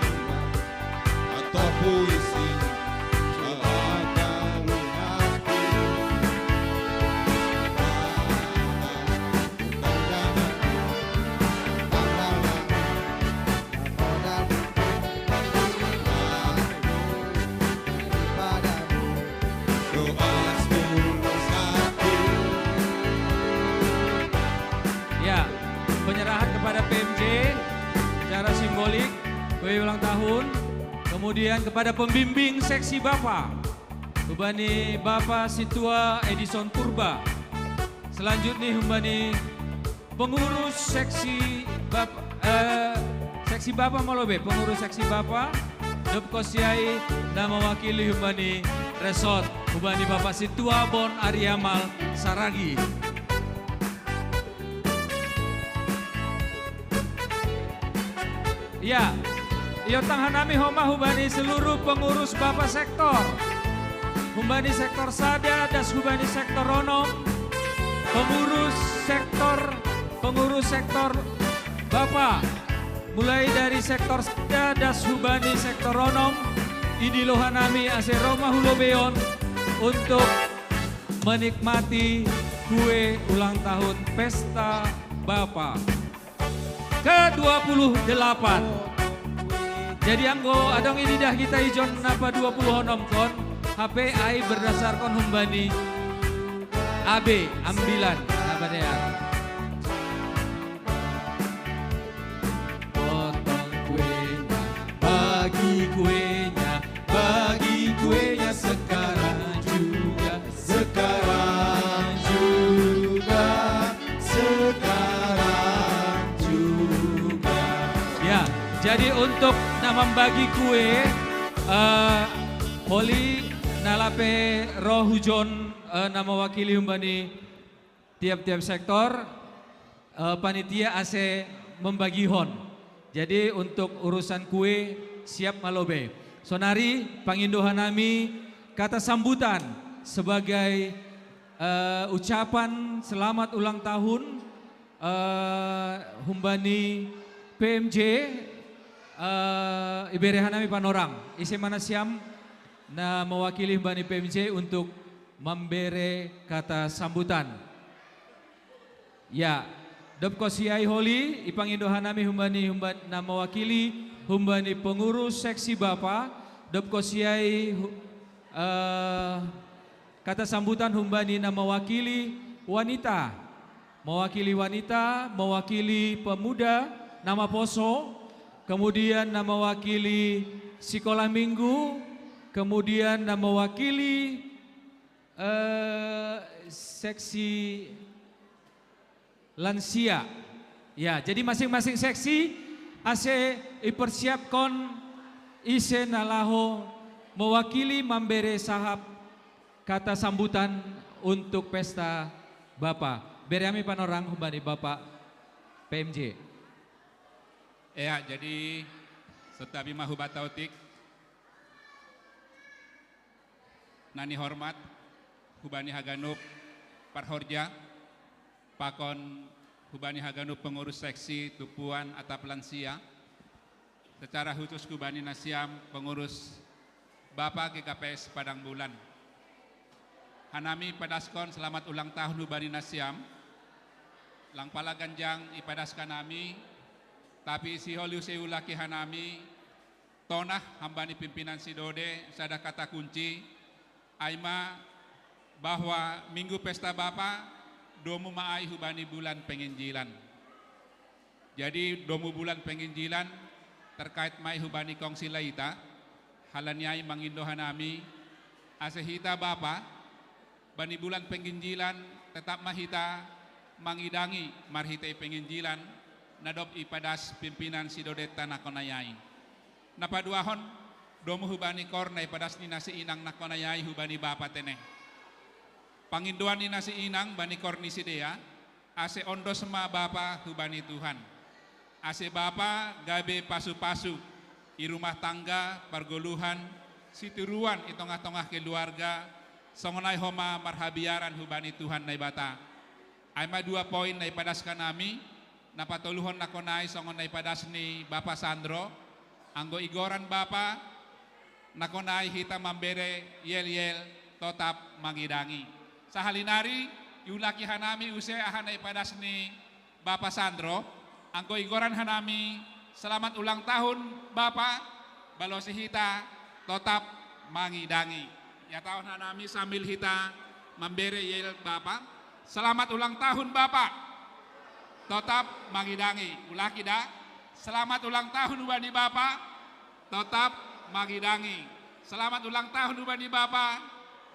atau puisi, sekedar hati. Ya, penyerahan kepada P M J secara simbolik kue ulang tahun. Kemudian kepada pembimbing seksi Bapak, hubani Bapak Situa Edison Purba. Selanjutnya hubani pengurus seksi Bap-, eh, seksi Bapak Molobe, pengurus seksi Bapak, Dop Kosiai, nama wakili hubani resort, hubani Bapak Situa Bon Ariamal Saragi. Ya, iyo tanghanami homa hubani seluruh pengurus Bapak sektor. Hubani sektor sada, das hubani sektor onom, pengurus sektor, pengurus sektor Bapak, mulai dari sektor sada, das hubani sektor onom, idi lohanami ase ro ma hu lobeon untuk menikmati kue ulang tahun Pesta Bapa ke dua puluh delapan. Jadi anggo adong idi dah hita ijon napa dua puluh onom kon, hape ai berdasarkan hubani A B, ambilan, napa dear. Potong kuenya, bagi kuenya, bagi kuenya sekarang juga, sekarang juga, sekarang juga. Ya, jadi untuk na mambagi kue, eh, holi na lape ro hujon, eh, na mewakili hubani tiap-tiap sektor, eh, panitia ase membagihon. Jadi untuk urusan kue siap ma lobe. Sonari pangindo hanami kata sambutan sebagai, eh, ucapan selamat ulang tahun, eh, hubani P M J, eh, ibere hanami panorang. Ise ma nasiam na mewakili hubani P M J untuk membere kata sambutan. Ya, Dop Kosiai holi, ipangindo hanami hubani, hubani na mewakili, hubani pengurus seksi Bapa, Dop Kosiai hu-, eh, kata sambutan hubani na mewakili wanita. Mewakili wanita, mewakili pemuda, na maposo, kemudian na mewakili sekolah minggu, kemudian na mewakili, eh, seksi lansia. Ya, jadi masing-masing seksi ase ipersiapkon ise na laho mewakili mambere sahap kata sambutan untuk Pesta Bapa. Bere hami panorang hubani Bapak P M J. Ea, jadi santabi ma hubata otik. Na nihormat hubani haganup parhorja, pakon hubani haganup pengurus seksi tumpuan atap lansia, secara khusus hubani nasiam pengurus Bapa G K P S Padang Bulan. Hanami padaskon selamat ulang tahun hubani nasiam. Lang pala ganjang ipadas hanami, tapi sihol use iulaki hanami, tonah hambani pimpinan sidode sada kata kunci, ai ma bahwa Minggu Pesta Bapa domu ma ai hubani bulan penginjilan. Jadi domu bulan penginjilan, terkait mai hubani kongsi laita, halani ai mangindo hanami, ase hita Bapa, bani bulan pengginjilan tetap ma hita mangidangi marhitei pengginjilan, na dob ipadas pimpinan sidodenta na konayai. Na paduahon, domu hubani koor na ipadas ni nasi inang na konayai hubani Bapa teneh. Pangindoan ni nasi inang bani koor ni sidea, ase ondos ma Bapa hubani Tuhan. Ase Bapa gabe pasu-pasu, i rumah tangga, pargoluhan, sitiruan i tongah-tongah keluarga, songon ai homa marhabiaran hubani Tuhan Naibata. Ai ma dua poin na ipadas hanami, na patoluhon na konayai songon na ipadas ni Bapa Sandro, anggo igoran Bapa, na konayai hita mambere yel-yel totap mangidangi. Sahalinari, iulaki hanami use aha na ipadas ni Bapa Sandro, anggo igoran hanami selamat ulang tahun Bapa, balosi hita totap mangidangi. Ia tahun hanami sambil hita mambere yel Bapa. Selamat ulang tahun Bapa. Totap mangidangi. Ulaki da. Selamat ulang tahun hubani Bapa. Totap mangidangi. Selamat ulang tahun hubani Bapa.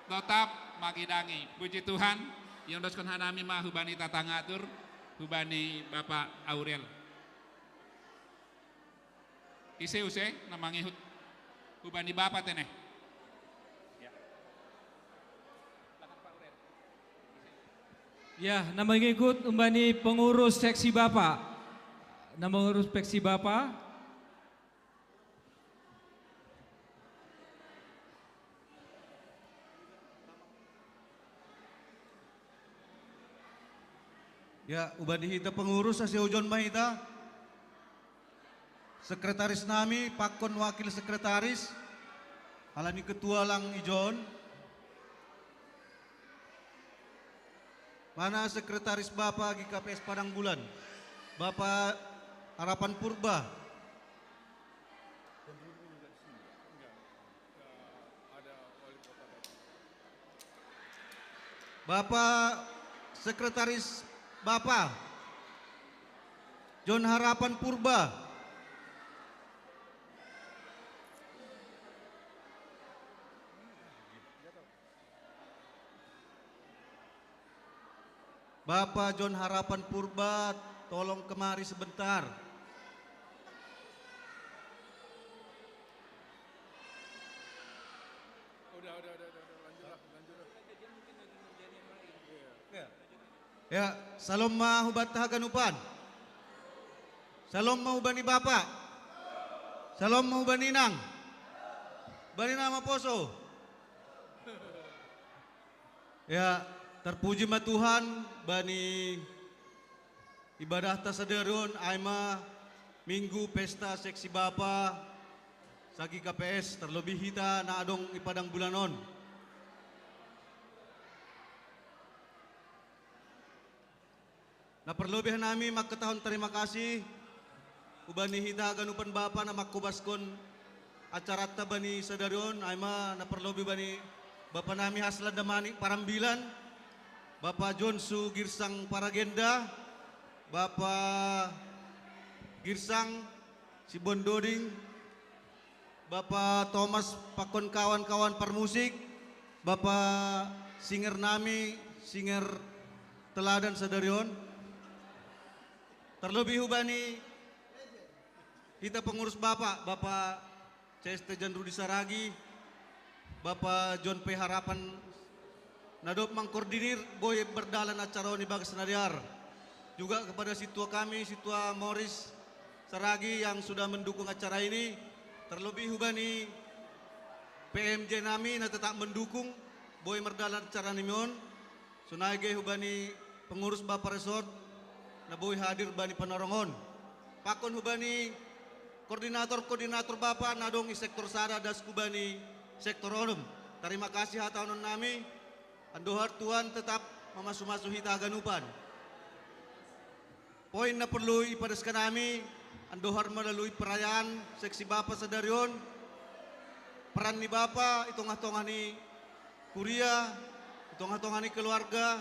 Totap mangidangi. Puji Tuhan, yang doskon hanami ma hubani tatangatur, hubani Bapa Aurel. Ise use na mangihut hubani Bapa teneh. Ya, na mangihut umbani pengurus seksi Bapa. Na mengurus seksi Bapa. Ya, umbani hita pengurus ase ujon ma hita. Sekretaris nami, pakon wakil sekretaris, halani ketua lang ijon. Mana sekretaris Bapa G K P S Padang Bulan, Bapa Harapan Purba. Bapa sekretaris Bapa, John Harapan Purba. Bapa John Harapan Purba, tolong kemari sebentar. Ya, salom ma hubanta haganupan. Salom ma hubani bapa. Salom ma hubani inang. Bani na maposo. Ya, terpuji ma Tuhan bani ibadahta sadari on, ai ma minggu pesta seksi bapa sa G K P S, terlebih hita na adong i Padang Bulan on. Na parlobei hanami mangkatahon tarima kasih hubani hita haganupan bapa na mangkobaskon acaranta bani sadari on, ai ma na parlobei bani bapa nami Haslan Damanik Parambilan, bapa Jonsu Girsang Paragenda, bapa Girsang Sibondoding, Bapa Thomas pakon kawan-kawan parmusik, Bapa singer nami, singer teladan sadari on. Terlebih hubani hita pengurus bapa, Bapa C S T Janrudi Saragi, Bapa John P Harapan na dob mangkoordinir boi berdalan acara on i bagas na dear. Juga kepada situa kami, situa Moris Saragi yang sudah mendukung acara ini, terlebih hubani P M J nami na tetap mendukung boi merdalan acara nami on, sonai ge hubani pengurus bapa resort na boi hadir bani panorong on. Pakon hubani koordinator-koordinator bapa na adong i sektor sada das hubani sektor onom. Tarima kasih hatahonon nami. Andohar Tuhan tetap mamasu-masu hita haganupan. Poin na porlu ipadaskan nami, andohar melalui perayaan seksi bapa sadari on, peran ni bapa i tongah-tongah ni kuria, i tongah-tongah ni keluarga,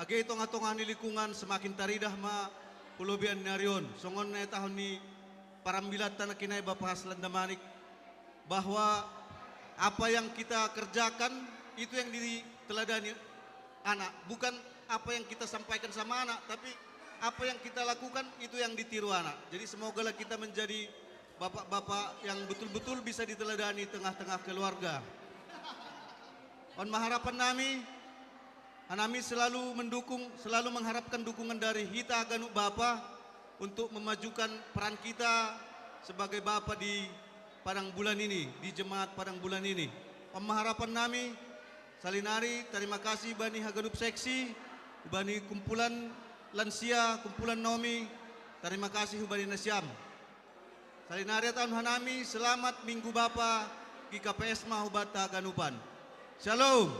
age i tongah-tongah ni lingkungan semakin taridah ma polobian ni ari on. Songon na itahon ni parambilan tanah kinai Bapak Haslan Damanik, bahwa apa yang kita kerjakan itu yang diteladani anak, bukan apa yang kita sampaikan sama anak, tapi apa yang kita lakukan itu yang ditiru anak. Jadi semogalah kita menjadi bapak-bapak yang betul-betul bisa diteladani tengah-tengah keluarga. On maharapan nami, anami selalu mendukung, selalu mengharapkan dukungan dari hita ganup bapa untuk memajukan peran kita sebagai bapa di Padang Bulan ini, di jemaat Padang Bulan ini. On maharapan nami, salinari, terima kasih bani haganup seksi, bani kumpulan lansia, kumpulan nomi, terima kasih bani nasiam. Salinari ataun hanami, selamat Minggu Bapa, G K P S ma hubata ganupan. Shalom.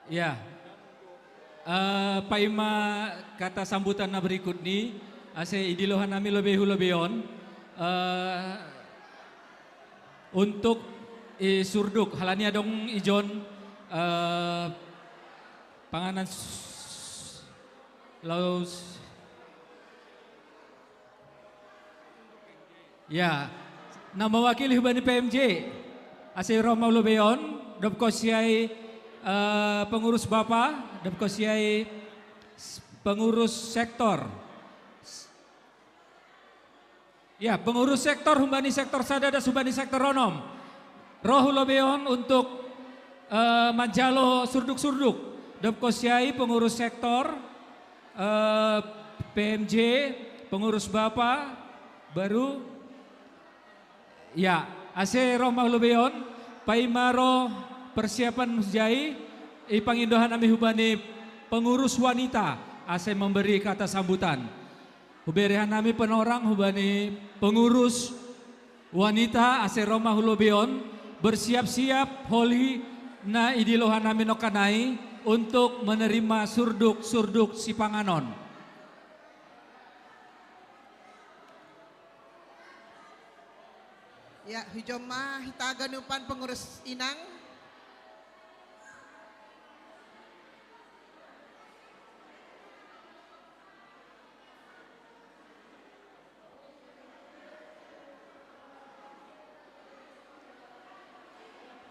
Ya. Eh, paima kata sambutan na berikut ni, ase idilo hanami lobei hu lobei on. Eh, untuk i surduk, halani adong ijon, eh, panganan s-, laus. Ya, na mawakili hubani P M J, ase ro ma hu lobei on, dob kosiai, eh, pengurus bapa, dob kosiai s-, pengurus sektor. Ya, pengurus sektor, hubani sektor sada dohot hubani sektor onom. Ro hu lobei on untuk, eh, manjalo surduk-surduk. Dob kosiai pengurus sektor, eh, P M J, pengurus bapa, baru, ya, ase ro ma hu lobei on, paima ro persiapan mujai, ipangindo hanami hubani pengurus wanita, ase memberi kata sambutan. Hubere hanami panorang hubani pengurus wanita ase ro ma hu lobei on, bersiap-siap holi na idilo hanami nongkanai untuk menerima surduk-surduk sipanganon. Ya, hujom ma hita ganupan pengurus inang.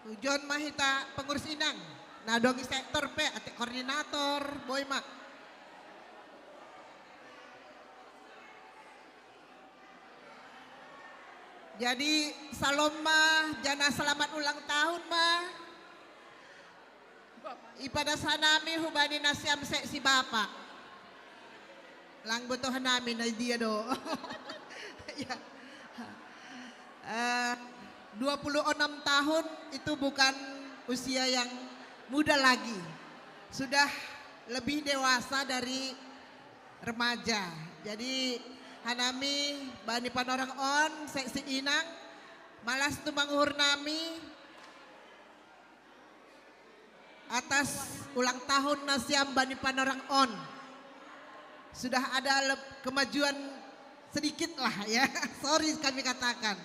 Hujom ma hita pengurus inang. Na adong i sektor pe, atik koordinator, boi ma. Jadi, salom ma, janah selamat ulang tahun ma. Ipadas hanami hubani nasiam seksi bapa. Lang botoh hanami na dia do. Ya. Eh, dua puluh enam tahun itu bukan usia yang muda lagi. Sudah lebih dewasa dari remaja. Jadi hanami bani panorang on, seksi inang, malas tumang uhur nami atas ulang tahun nasiam bani panorang on. Sudah ada kemajuan sedikit lah ya, sorry kami katakan,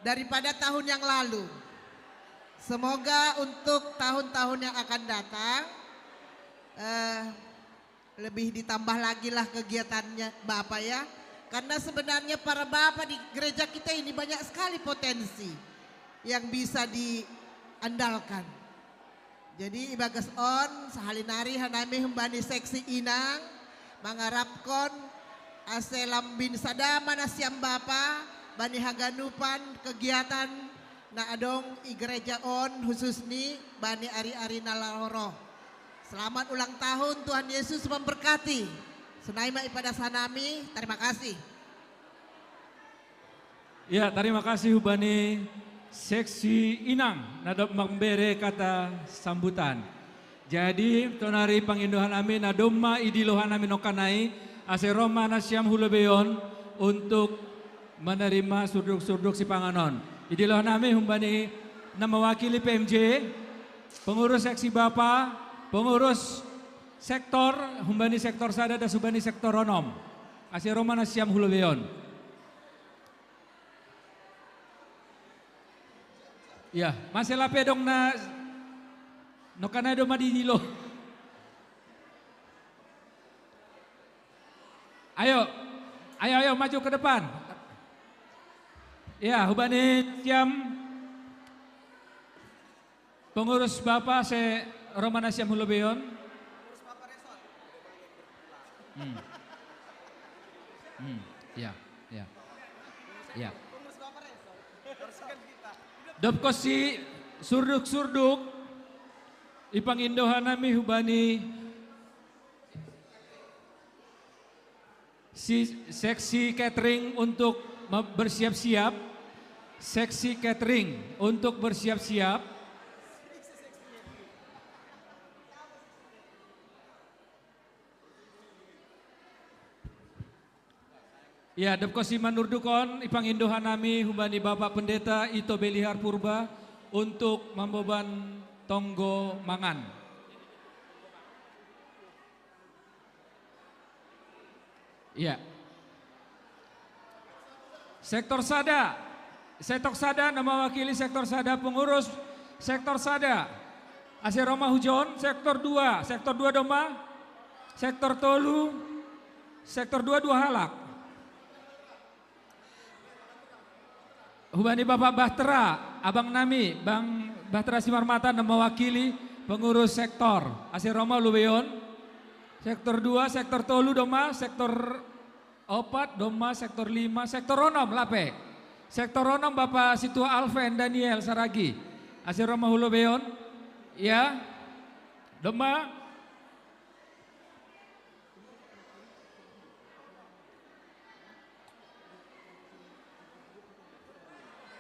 daripada tahun yang lalu. Semoga untuk tahun-tahun yang akan datang, eh, lebih ditambah lagi lah kegiatannya Bapak ya. Karena sebenarnya para Bapak di gereja kita ini banyak sekali potensi yang bisa diandalkan. Jadi ibagas on, sahalinari hanami humbani seksi inang, mangarapkon ase lambin sada ma nasiam Bapa, bani haganupan kegiatan na adong i gereja on, khususni bani ari-ari na laho roh. Selamat ulang tahun, Tuhan Yesus memberkati. Sonai ma ipadas hanami, terima kasih. Ya, terima kasih hubani seksi inang na dob mambere kata sambutan. Jadi tonari pangindo hanami na domma idilo hanami nongkanai, ase ro ma nasiam hu lobei on untuk menerima surduk-surduk sipanganon. Idilo hanami humbani na mawakili P M J, pengurus seksi Bapa, pengurus sektor, humbani sektor sada dohot humbani sektor onom. Ase ro ma nasiam hu lobei on. Ya, masih lape dong na No kana do madidilo. Ayo, ayo, ayo maju ke depan. Ya, hubani siam pengurus Bapak se Romana siam hulobeon. Hmm. Hmm. Ya, ya. Ya. Dopkosi surduk-surduk ipangindohan nami hubani si seksi catering untuk bersiap-siap. Seksi catering untuk bersiap-siap. Ya, dopkosi manurdukon ipangindohan nami hubani Bapak Pendeta Ito Belihar Purba untuk mamboban tonggo mangan. Iya. Sektor sada. Sektor sada nama wakili sektor sada pengurus sektor sada. Ase roma hujon sektor dua, sektor dua doma, sektor tolu, sektor dua dua halak. Hubani Bapak Bahtera, abang nami, Bang Bahtera Simarmata nama wakili pengurus sektor. Ase roma lubeon. Sektor dua, sektor tolu doma, sektor opat doma, sektor lima, sektor onom lape. Sektor onom Bapak Situa Alven Daniel Saragi. Ase roma hulobeon. Ya. Doma.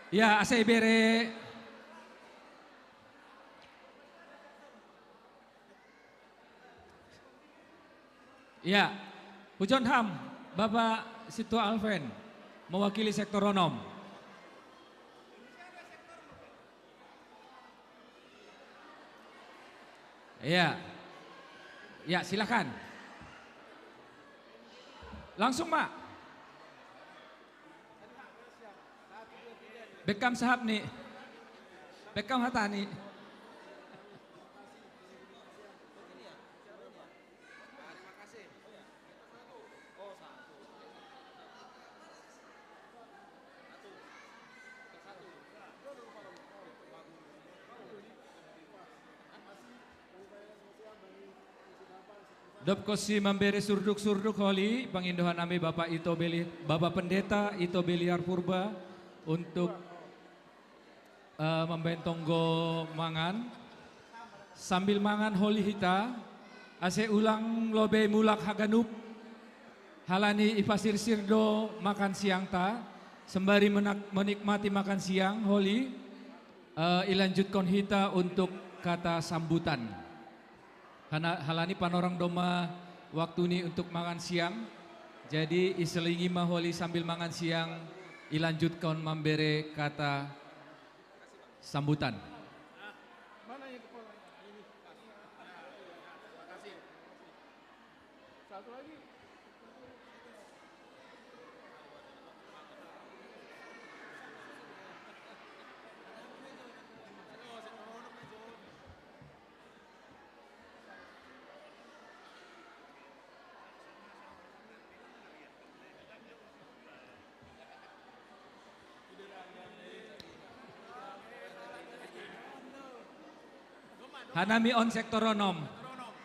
Ya, ase bere. Ya, hujon ham, Bapak Situa Alven, mewakili sektor onom. Iya. Ya, silakan. Langsung, Mak. Bekam sahap ni. Bekam hata ni. Dopkosi mambere surduk-surduk holi, pangindohan nami Bapak Ito Beli, Bapak Pendeta Ito Beliar Purba untuk eh, mambaen tonggo mangan. Sambil mangan holi hita, ase ulang lobei mulak haganup, halani ipasirsir do makan siangta, sembari menikmati makan siang holi, eh, ilanjutkon hita untuk kata sambutan. Halani panorang doma waktu ni untuk makan siang, jadi iselingi ma holi sambil mangan siang, ilanjutkon mambere kata sambutan. Hanami on sektor onom.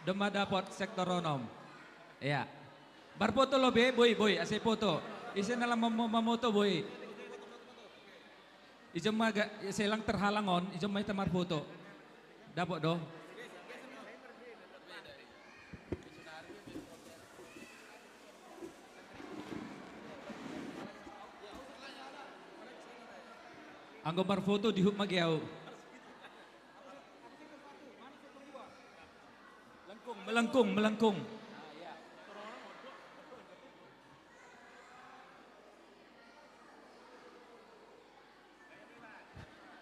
Doma dapot sektor onom. Ya. Barpoto lo be, boi, boi, ase poto. Ise na lam mamoto, boi. Ijo ma ga, selang terhalang on, ijo ma ita marpoto. Dapot do. Anggo marpoto di hop ma ge au. Melengkung, melengkung, melengkung.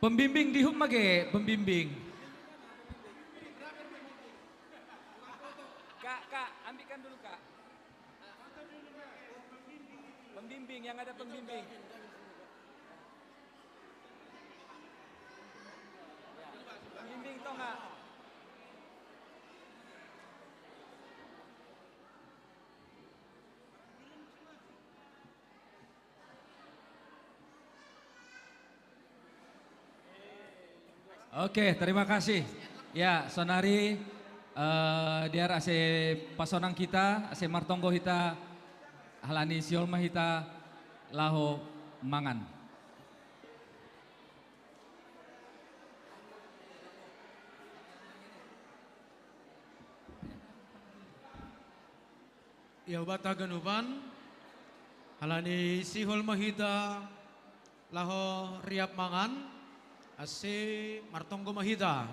Pembimbing di hop ma ge, pembimbing. Kak, Kak, ambilkan dulu, Kak. Pembimbing, yang ada pembimbing. Pembimbing, Tonga. Oke, terima kasih. Ya, sonari eh, diar ase pasonang hita, ase martonggo hita, halani sihol ma hita laho mangan. Ia hubata ganupan, halani sihol ma hita laho riap mangan, ase martonggo ma hita.